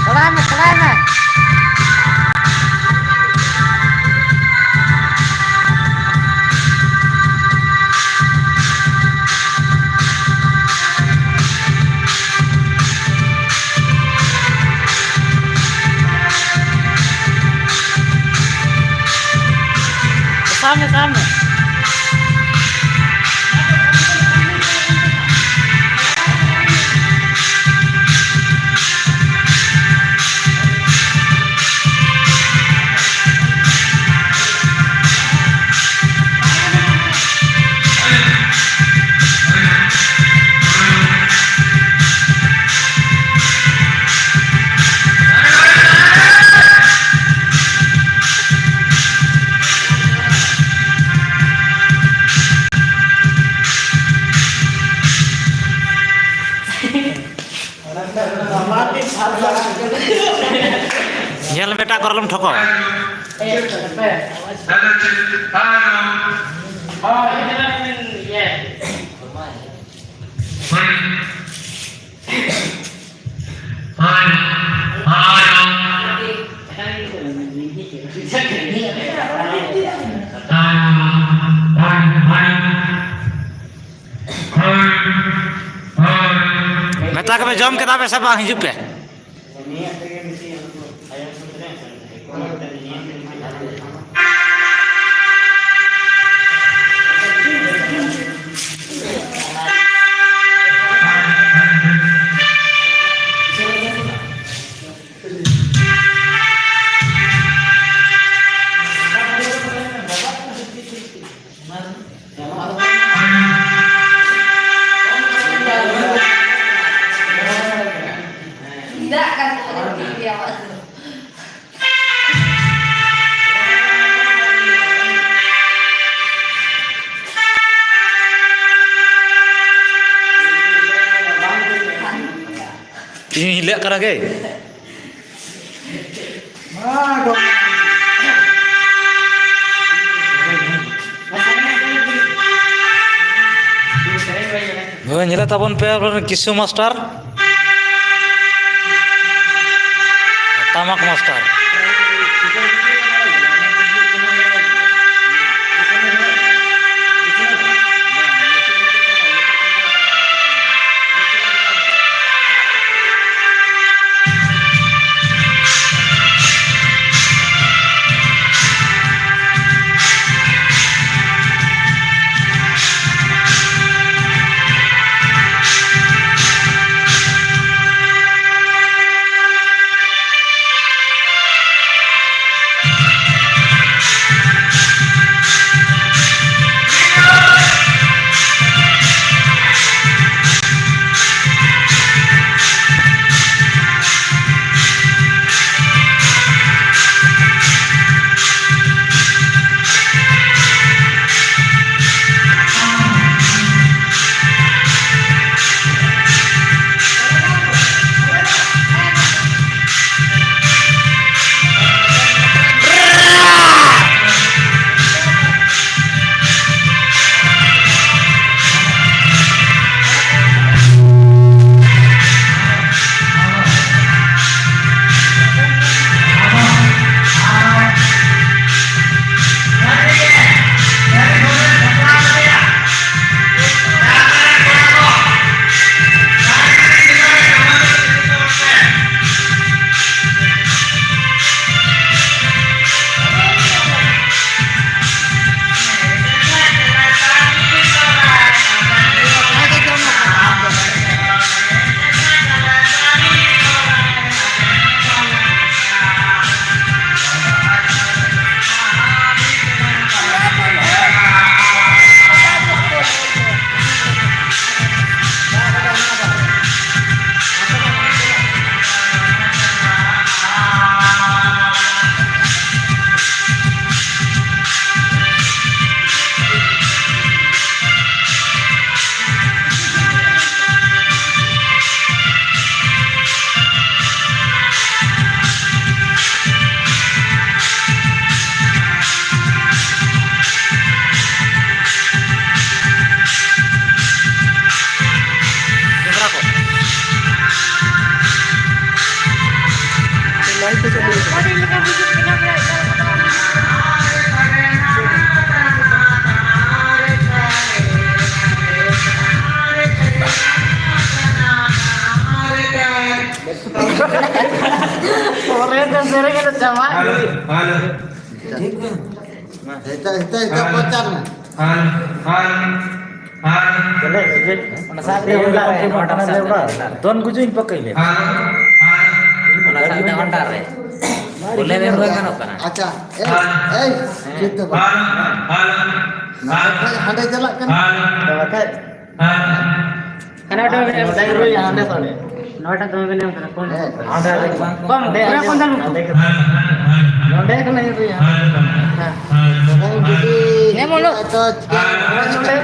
ᱪᱟᱞᱟᱜ ᱢᱮ, ᱪᱟᱞᱟᱜ ᱢᱮ᱾ ᱥᱟᱵ ᱢᱮ, ᱥᱟᱵ ᱢᱮ᱾ ᱧᱮᱞ ᱢᱮ, ᱮᱴᱟᱜ ᱠᱚᱨᱮ ᱟᱞᱚᱢ ᱴᱷᱚᱠᱟᱣᱟ᱾ ᱢᱮᱛᱟ ᱠᱚᱯᱮ, ᱡᱚᱢ ᱠᱮᱫᱟ ᱯᱮ ᱥᱮ ᱵᱟᱝ? ᱦᱤᱡᱩᱜ ᱯᱮ᱾ ᱤᱧ ᱦᱤᱞᱟᱹᱜ ᱠᱟᱱᱟ ᱜᱮ᱾ ᱦᱳᱭ, ᱧᱮᱞᱮ ᱛᱟᱵᱚᱱ ᱯᱮ ᱟᱵᱚᱨᱮᱱ ᱠᱤᱥᱩ ᱢᱟᱥᱴᱟᱨ, ᱴᱟᱢᱟᱠ ᱢᱟᱥᱴᱟᱨ᱾ ᱯᱚᱨᱮ ᱛᱮ ᱥᱮᱨᱮᱧ ᱫᱚ ᱪᱟᱵᱟ᱾ Hello, hello. ᱴᱷᱤᱠ ᱜᱮᱭᱟ᱾ ᱦᱮᱛᱟ, ᱦᱮᱛᱟ, ᱦᱮᱛᱟ ᱯᱨᱚᱪᱟᱨ ᱢᱮ᱾ Hello, hello, hello. ᱚᱱᱟ ᱥᱟᱵ ᱨᱮ ᱦᱚᱸᱰᱟ ᱨᱮ, ᱦᱚᱸᱰᱟ ᱥᱟᱵ ᱨᱮ ᱦᱚᱸᱰᱟ᱾ ᱫᱚᱱ ᱜᱩᱡᱩᱜ ᱤᱧ ᱯᱟᱹᱠᱟᱹᱭ ᱞᱮ᱾ Hello, hello. ᱚᱱᱟ ᱥᱟᱵ ᱨᱮ ᱦᱚᱸᱰᱟ ᱨᱮ᱾ ᱵᱚᱞᱮ ᱢᱮᱱ ᱵᱟᱝ ᱜᱟᱱᱚᱜ ᱠᱟᱱᱟ᱾ ᱟᱪᱪᱷᱟ, ᱮᱭ, ᱮᱭ, ᱦᱮᱸ᱾ ᱪᱮᱫ ᱫᱚ ᱵᱟᱝ? Hello, hello. ᱦᱟᱸᱰᱮ ᱪᱟᱞᱟᱜ ᱠᱟᱱᱟ᱾ ᱦᱮᱞᱳ᱾ ᱵᱟᱠᱷᱟᱡ᱾ ᱦᱟᱱᱟ ᱴᱷᱮᱱ ᱢᱮᱱᱟᱜ ᱠᱟᱫᱟ᱾ ᱱᱚᱣᱟᱴᱟᱜ ᱫᱚᱢᱮ ᱵᱮᱱ ᱮᱢ ᱠᱟᱫᱟ, ᱠᱚᱢ ᱦᱮᱸ᱾ ᱠᱚᱢ ᱫᱮ, ᱯᱩᱨᱟᱹ ᱠᱚᱢ ᱫᱟᱢ᱾ ᱱᱚᱰᱮ ᱠᱷᱚᱱᱟᱜ ᱦᱩᱭᱩᱜ ᱜᱮᱭᱟ᱾ ᱦᱮᱸ᱾ ᱱᱚᱰᱮ, ᱱᱚᱰᱮ,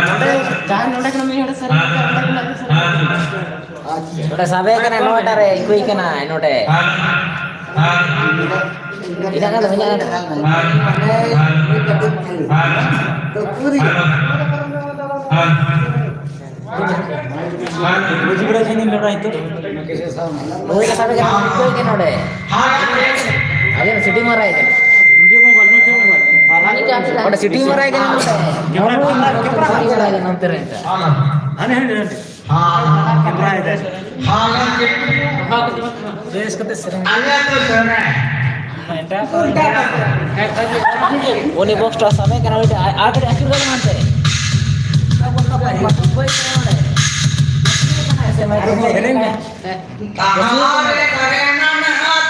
ᱱᱚᱰᱮ, ᱡᱟᱦᱟᱸ ᱱᱚᱰᱮ ᱠᱷᱚᱱᱟᱜ ᱢᱤᱫ ᱦᱚᱲᱮ ᱥᱮᱨᱮᱧ ᱠᱮᱫᱟ, ᱚᱸᱰᱮ ᱠᱷᱚᱱᱟᱜ ᱜᱮ ᱥᱮᱨᱮᱧ ᱠᱮᱫᱟ᱾ ᱟᱪᱪᱷᱟ᱾ ᱱᱚᱰᱮ ᱥᱟᱵᱮ ᱠᱟᱱᱟ, ᱱᱚᱣᱟᱴᱟᱜ ᱨᱮ ᱤᱠᱩᱭ ᱠᱟᱱᱟ, ᱱᱚᱰᱮ᱾ ᱤᱱᱟᱹ ᱠᱷᱟᱱ ᱫᱚ ᱦᱩᱭᱱᱟ᱾ ᱢᱟᱱᱮ, ᱢᱤᱫ ᱠᱟᱹᱴᱤᱡ ᱠᱷᱟᱹᱞᱤ᱾ ᱛᱚ, ᱯᱩᱨᱤ᱾ ᱵᱩᱡᱽ ᱵᱟᱲᱟ ᱠᱷᱟᱱ ᱤᱧ ᱱᱚᱰᱮ ᱱᱤᱛᱚᱜ᱾ ᱱᱩᱭ ᱫᱚ ᱥᱟᱵᱮ ᱠᱟᱱᱟ, ᱱᱩᱭ ᱫᱚ ᱱᱚᱰᱮ᱾ ᱟᱸᱡᱚᱢ, ᱥᱤᱴᱤ ᱢᱟᱨᱟᱭ ᱠᱟᱱᱟ᱾ ᱚᱸᱰᱮ ᱥᱤᱴᱤ ᱢᱟᱨᱟᱭ ᱠᱟᱱᱟ ᱱᱚᱰᱮ᱾ ᱥᱤᱴᱤ ᱢᱟᱨᱟᱭ ᱠᱟᱱᱟ ᱚᱱᱛᱮ ᱨᱮ᱾ ᱦᱟᱱᱮ, ᱦᱟᱱᱮ, ᱦᱟᱱᱮ᱾ ᱦᱟᱱᱮ, ᱦᱟᱱᱮ᱾ ᱵᱮᱥ ᱠᱟᱛᱮ ᱥᱮᱨᱮᱧ᱾ ᱟᱞᱮ ᱫᱚ ᱥᱮᱨᱮᱧ᱾ ᱮᱴᱟᱜ ᱠᱚ᱾ ᱩᱱᱤ ᱵᱚᱠᱥ ᱴᱟᱜ ᱥᱟᱵᱮ ᱠᱟᱱᱟ, ᱩᱱᱤ ᱴᱟᱜ ᱟᱨ ᱠᱟᱹᱴᱤᱡ ᱟᱹᱪᱩᱨ ᱠᱟᱱᱟ ᱦᱟᱱᱛᱮ᱾ ᱥᱮᱨᱮᱧ ᱢᱮ᱾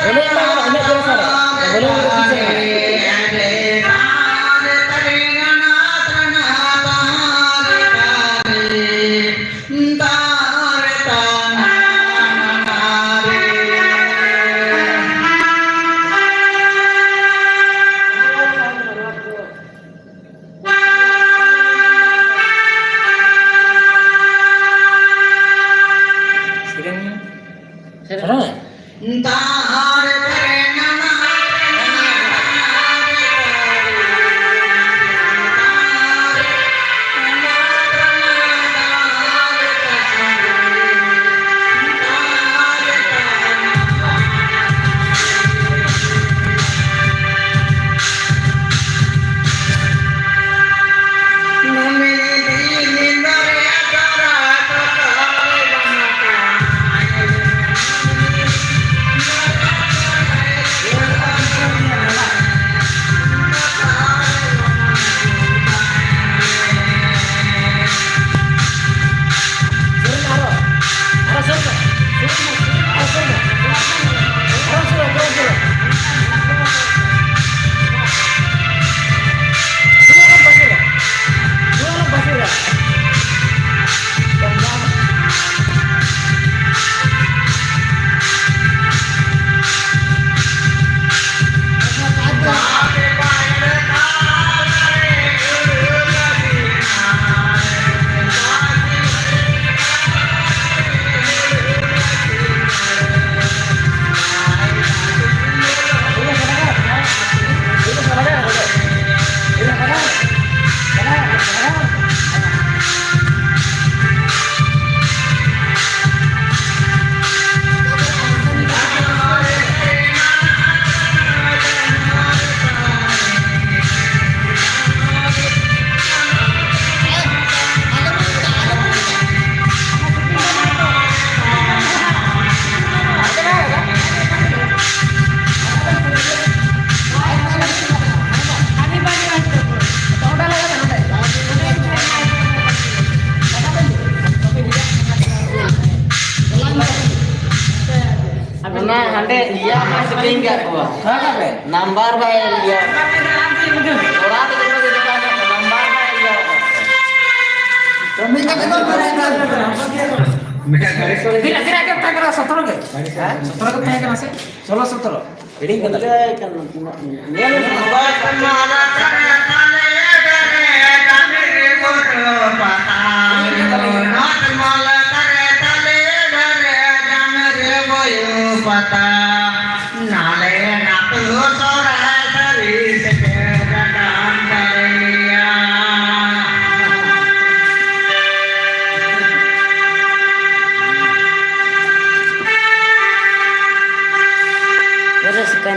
ᱮᱱᱮᱡ ᱢᱟ ᱜᱟᱱᱚᱜ, ᱤᱱᱟᱹᱜ ᱡᱳᱨ ᱥᱟᱰᱮ᱾ ᱵᱚᱞᱮ ᱩᱱᱤ ᱫᱚ ᱛᱤᱥ ᱮ ᱮᱱᱮᱡᱟ? ᱥᱮᱨᱮᱧ᱾ ᱥᱮᱨᱮᱧ᱾ ᱦᱮᱸ, ᱦᱟᱸᱰᱮ ᱤᱭᱟᱹ ᱢᱟ ᱥᱮᱴᱤᱝ ᱠᱟᱜ ᱠᱚᱣᱟ᱾ ᱦᱮᱸ, ᱦᱮᱸ, ᱦᱮᱸ᱾ ᱱᱟᱢᱵᱟᱨ ᱵᱟᱭ ᱤᱭᱟᱹ᱾ ᱛᱷᱚᱲᱟ ᱫᱚ ᱡᱚᱛᱚ ᱜᱮ ᱡᱚᱛᱚ ᱱᱟᱢᱵᱟᱨ ᱵᱟᱭ ᱤᱭᱟᱹ᱾ ᱛᱚ ᱢᱤᱫ ᱠᱟᱛᱮ ᱫᱚ ᱢᱟᱱᱮ ᱛᱤᱱᱟᱹᱜ, ᱛᱤᱱᱟᱹᱜ ᱜᱮ ᱛᱟᱦᱮᱸ ᱠᱟᱱᱟ? ᱥᱚᱛᱨᱚ ᱜᱮ? ᱦᱮᱸ? ᱥᱚᱛᱨᱚ ᱜᱮ ᱛᱟᱦᱮᱸ ᱠᱟᱱᱟ ᱥᱮ? ᱥᱳᱞᱳ ᱥᱚᱛᱨᱚ᱾ ᱦᱤᱲᱤᱧ ᱠᱟᱫᱟ᱾ ᱧᱮᱞ ᱢᱮ᱾ ᱯᱟᱛᱟ ᱱᱟᱞᱮ ᱱᱟᱛᱩ ᱥᱚᱨᱦᱟᱭ ᱥᱟᱹᱨᱤ ᱥᱮᱴᱮᱨ ᱟᱠᱟᱱ ᱛᱟᱞᱮᱭᱟ᱾ ᱨᱟᱹᱥᱠᱟᱹ᱾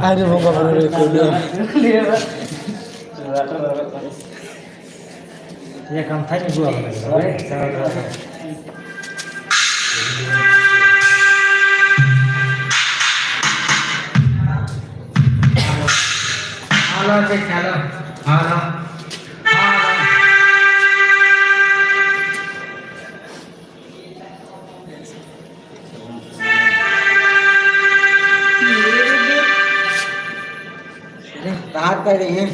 ᱟᱨᱮ ᱵᱚᱸᱜᱟ ᱵᱩᱨᱩ ᱨᱮ ᱠᱚ ᱞᱟᱹᱭᱟ᱾ ᱤᱭᱟᱹ ᱠᱟᱱ ᱛᱷᱟᱭ ᱟᱹᱜᱩ ᱟᱠᱟᱫᱟ᱾ Hello, check, hello, hello, hello. ᱛᱟᱲᱟᱛᱟᱲᱤ, ᱦᱮᱸ᱾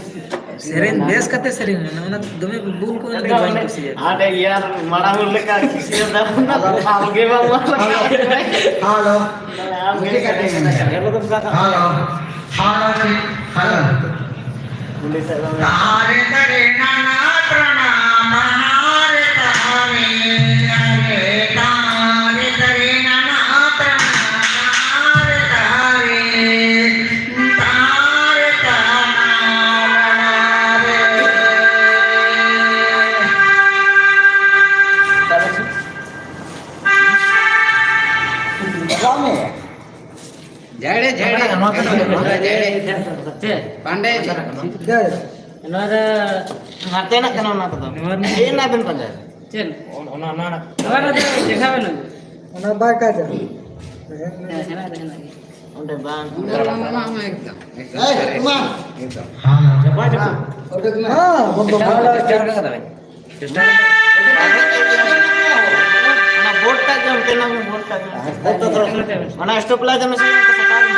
ᱥᱮᱨᱮᱧ ᱵᱮᱥ ᱠᱟᱛᱮ ᱥᱮᱨᱮᱧ ᱢᱮ, ᱚᱱᱟ ᱫᱚᱢᱮ ᱵᱩᱞ ᱠᱚ ᱮᱱᱠᱷᱟᱱ ᱵᱟᱹᱧ ᱠᱩᱥᱤᱭᱟᱜᱼᱟ᱾ ᱟᱨ ᱭᱟᱨ, ᱢᱟᱲᱟᱝ ᱞᱮᱠᱟ ᱠᱩᱥᱤᱭᱟᱜ ᱫᱟ ᱵᱚᱱᱟ, ᱟᱞᱜᱮ ᱵᱟᱝ ᱵᱟᱝ᱾ ᱦᱮᱞᱳ᱾ ᱟᱢ ᱜᱮ ᱪᱮᱫ ᱠᱟᱛᱮ ᱢᱮᱱᱟᱜᱼᱟ? ᱦᱮᱞᱳ᱾ Hello, hello. ᱩᱱᱤ ᱥᱮᱫ ᱫᱚ ᱛᱟᱨᱮ ᱛᱟᱨᱮ ᱱᱟᱱᱟ ᱯᱨᱟᱱᱟ ᱢᱟᱱᱟ ᱨᱮ ᱛᱟᱨᱮ, ᱛᱟᱨᱮ ᱛᱟᱨᱮ ᱱᱟᱱᱟ ᱯᱨᱟᱱᱟ ᱢᱟᱱᱟ ᱨᱮ ᱛᱟᱨᱮ, ᱛᱟᱨᱮ ᱛᱟᱱᱟ ᱢᱟᱱᱟ ᱨᱮ᱾ ᱡᱟᱭᱲᱮ, ᱡᱟᱭᱲᱮ, ᱱᱚᱣᱟ ᱠᱚᱫᱚ ᱡᱟᱭᱲᱮ, ᱡᱟᱭᱲᱮ᱾ ᱪᱮᱫ? ᱯᱟᱱᱰᱮ᱾ ᱱᱚᱣᱟ ᱫᱚ ᱱᱟᱛᱮᱱᱟᱜ ᱠᱟᱱᱟ ᱚᱱᱟ ᱠᱚᱫᱚ᱾ ᱱᱚᱣᱟ ᱨᱮᱱᱟᱜ ᱪᱮᱫ ᱨᱮᱱᱟᱜ ᱵᱮᱱ ᱯᱟᱸᱡᱟᱭᱟ? ᱪᱮᱫ? ᱚᱱᱟ, ᱚᱱᱟ, ᱚᱱᱟ᱾ ᱱᱚᱣᱟ ᱫᱚ ᱪᱮᱠᱟ ᱵᱮᱱ ᱟᱹᱜᱩᱭᱟ? ᱚᱱᱟ ᱵᱟᱭ ᱠᱟᱡᱟ᱾ ᱦᱮᱸ, ᱦᱮᱱᱟᱜ ᱫᱚ ᱦᱮᱱᱟᱜ ᱜᱮᱭᱟ᱾ ᱚᱸᱰᱮ ᱵᱟᱝ᱾ ᱚᱸᱰᱮ ᱵᱟᱝ, ᱵᱟᱝ, ᱵᱟᱝ, ᱮᱠᱫᱚᱢ, ᱮᱠᱫᱚᱢ᱾ ᱮᱭ, ᱛᱩᱢᱟᱢ᱾ ᱮᱠᱫᱚᱢ᱾ ᱦᱮᱸ, ᱵᱚᱱᱫᱚ ᱵᱷᱟᱲᱟ ᱪᱮᱫ ᱞᱮᱠᱟ ᱠᱟᱫᱟ ᱵᱮᱱ? ᱚᱱᱟ ᱵᱳᱨᱰ ᱴᱟᱜ ᱜᱮ ᱚᱱᱛᱮ ᱱᱟᱜ ᱵᱳᱨᱰ ᱴᱟᱜ ᱜᱮ᱾ ᱚᱱᱟ ᱥᱴᱚᱯ ᱞᱟᱭᱤᱴ ᱫᱚ ᱢᱮᱥᱮ ᱥᱟᱯᱷᱟ ᱢᱮ᱾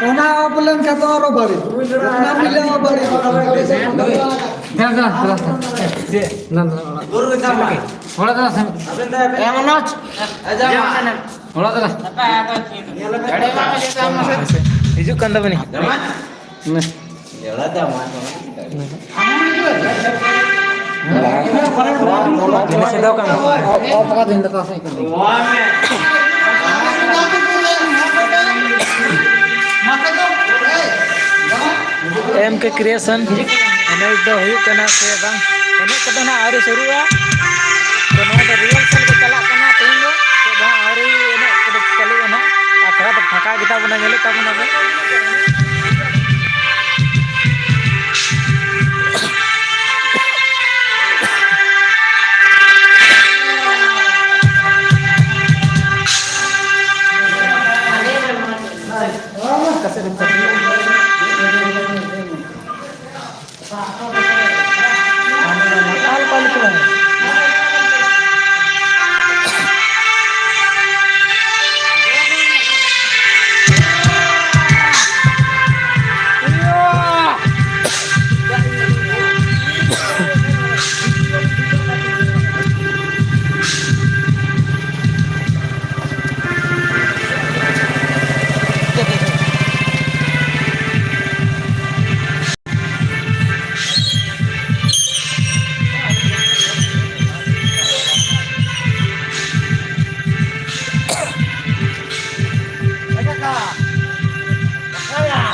ᱚᱱᱟ ᱚᱯᱷ ᱞᱮᱱᱠᱷᱟᱱ ᱫᱚ ᱟᱨᱚ ᱵᱟᱹᱲᱤᱡ᱾ ᱚᱱᱟ ᱢᱤᱞᱟᱹᱣ ᱵᱟᱹᱲᱤᱡ᱾ ᱫᱮᱞᱟ, ᱫᱮᱞᱟ, ᱫᱮᱞᱟ᱾ ᱫᱮᱞᱟ, ᱫᱮᱞᱟ, ᱚᱲᱟᱜ᱾ ᱚᱲᱟᱜ ᱫᱮᱞᱟ ᱥᱮ᱾ ᱮ, ᱢᱚᱱᱳᱡᱽ᱾ ᱚᱲᱟᱜ ᱫᱮᱞᱟ᱾ ᱦᱤᱡᱩᱜ ᱠᱟᱱ ᱛᱟᱵᱮᱱᱟ᱾ ᱡᱤᱱᱤᱥ ᱫᱚ ᱠᱟᱱᱟ᱾ ᱮᱢ ᱠᱮ ᱠᱨᱤᱭᱮᱥᱚᱱ ᱮᱱᱮᱡ ᱫᱚ ᱦᱩᱭᱩᱜ ᱠᱟᱱᱟ ᱥᱮ ᱵᱟᱝ? ᱮᱱᱮᱡ ᱠᱚᱫᱚ ᱱᱟᱦᱟᱜ ᱟᱹᱣᱨᱤ ᱥᱩᱨᱩᱜᱼᱟ᱾ ᱛᱚ, ᱱᱚᱣᱟ ᱫᱚ ᱨᱤᱦᱟᱨᱥᱟᱞ ᱜᱮ ᱪᱟᱞᱟᱜ ᱠᱟᱱᱟ ᱛᱮᱦᱮᱧ ᱫᱚ᱾ ᱱᱤᱛᱚᱜ ᱫᱚ ᱦᱟᱸᱜ ᱟᱹᱣᱨᱤ ᱮᱱᱮᱡ ᱠᱚᱫᱚ ᱪᱟᱹᱞᱩᱜᱼᱟ ᱱᱟᱦᱟᱜ᱾ ᱟᱠᱷᱲᱟ ᱫᱚ ᱯᱷᱟᱸᱠᱟ ᱜᱮᱛᱟ ᱵᱚᱱᱟ, ᱧᱮᱞᱮᱫ ᱛᱟᱵᱚᱱᱟ ᱵᱚᱱ᱾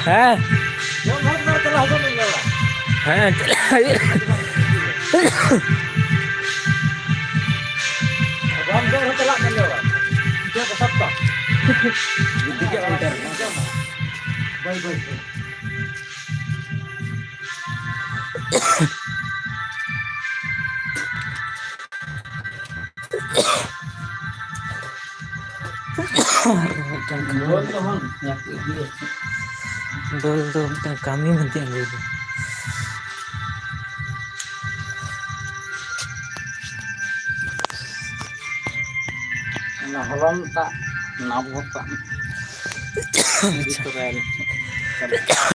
ᱦᱮᱸ᱾ ᱦᱮᱸ, ᱪᱟᱞᱟᱜ ᱦᱩᱭᱩᱜ᱾ ᱵᱟᱢ ᱡᱚᱢ ᱨᱮᱦᱚᱸ ᱪᱟᱞᱟᱜ ᱠᱟᱱ ᱜᱮᱭᱟ ᱚᱲᱟᱜ᱾ ᱤᱱᱠᱟᱹ ᱠᱚ ᱥᱟᱵ ᱠᱚᱣᱟ᱾ ᱵᱟᱹᱭ ᱵᱟᱹᱭ ᱛᱮ᱾ ᱟᱨ ᱢᱤᱫᱴᱟᱝ ᱠᱟᱹᱢᱤ᱾ ᱫᱚᱞ ᱫᱚ ᱢᱤᱫᱴᱟᱝ ᱠᱟᱹᱢᱤ ᱢᱮᱱᱛᱮ ᱟᱹᱜᱩᱭᱮᱫᱟ᱾ ᱦᱚᱞᱚᱝ ᱴᱟᱜ ᱱᱟᱵᱚ ᱠᱟᱜ ᱢᱮ᱾ ᱵᱷᱤᱛᱨᱤ ᱨᱮ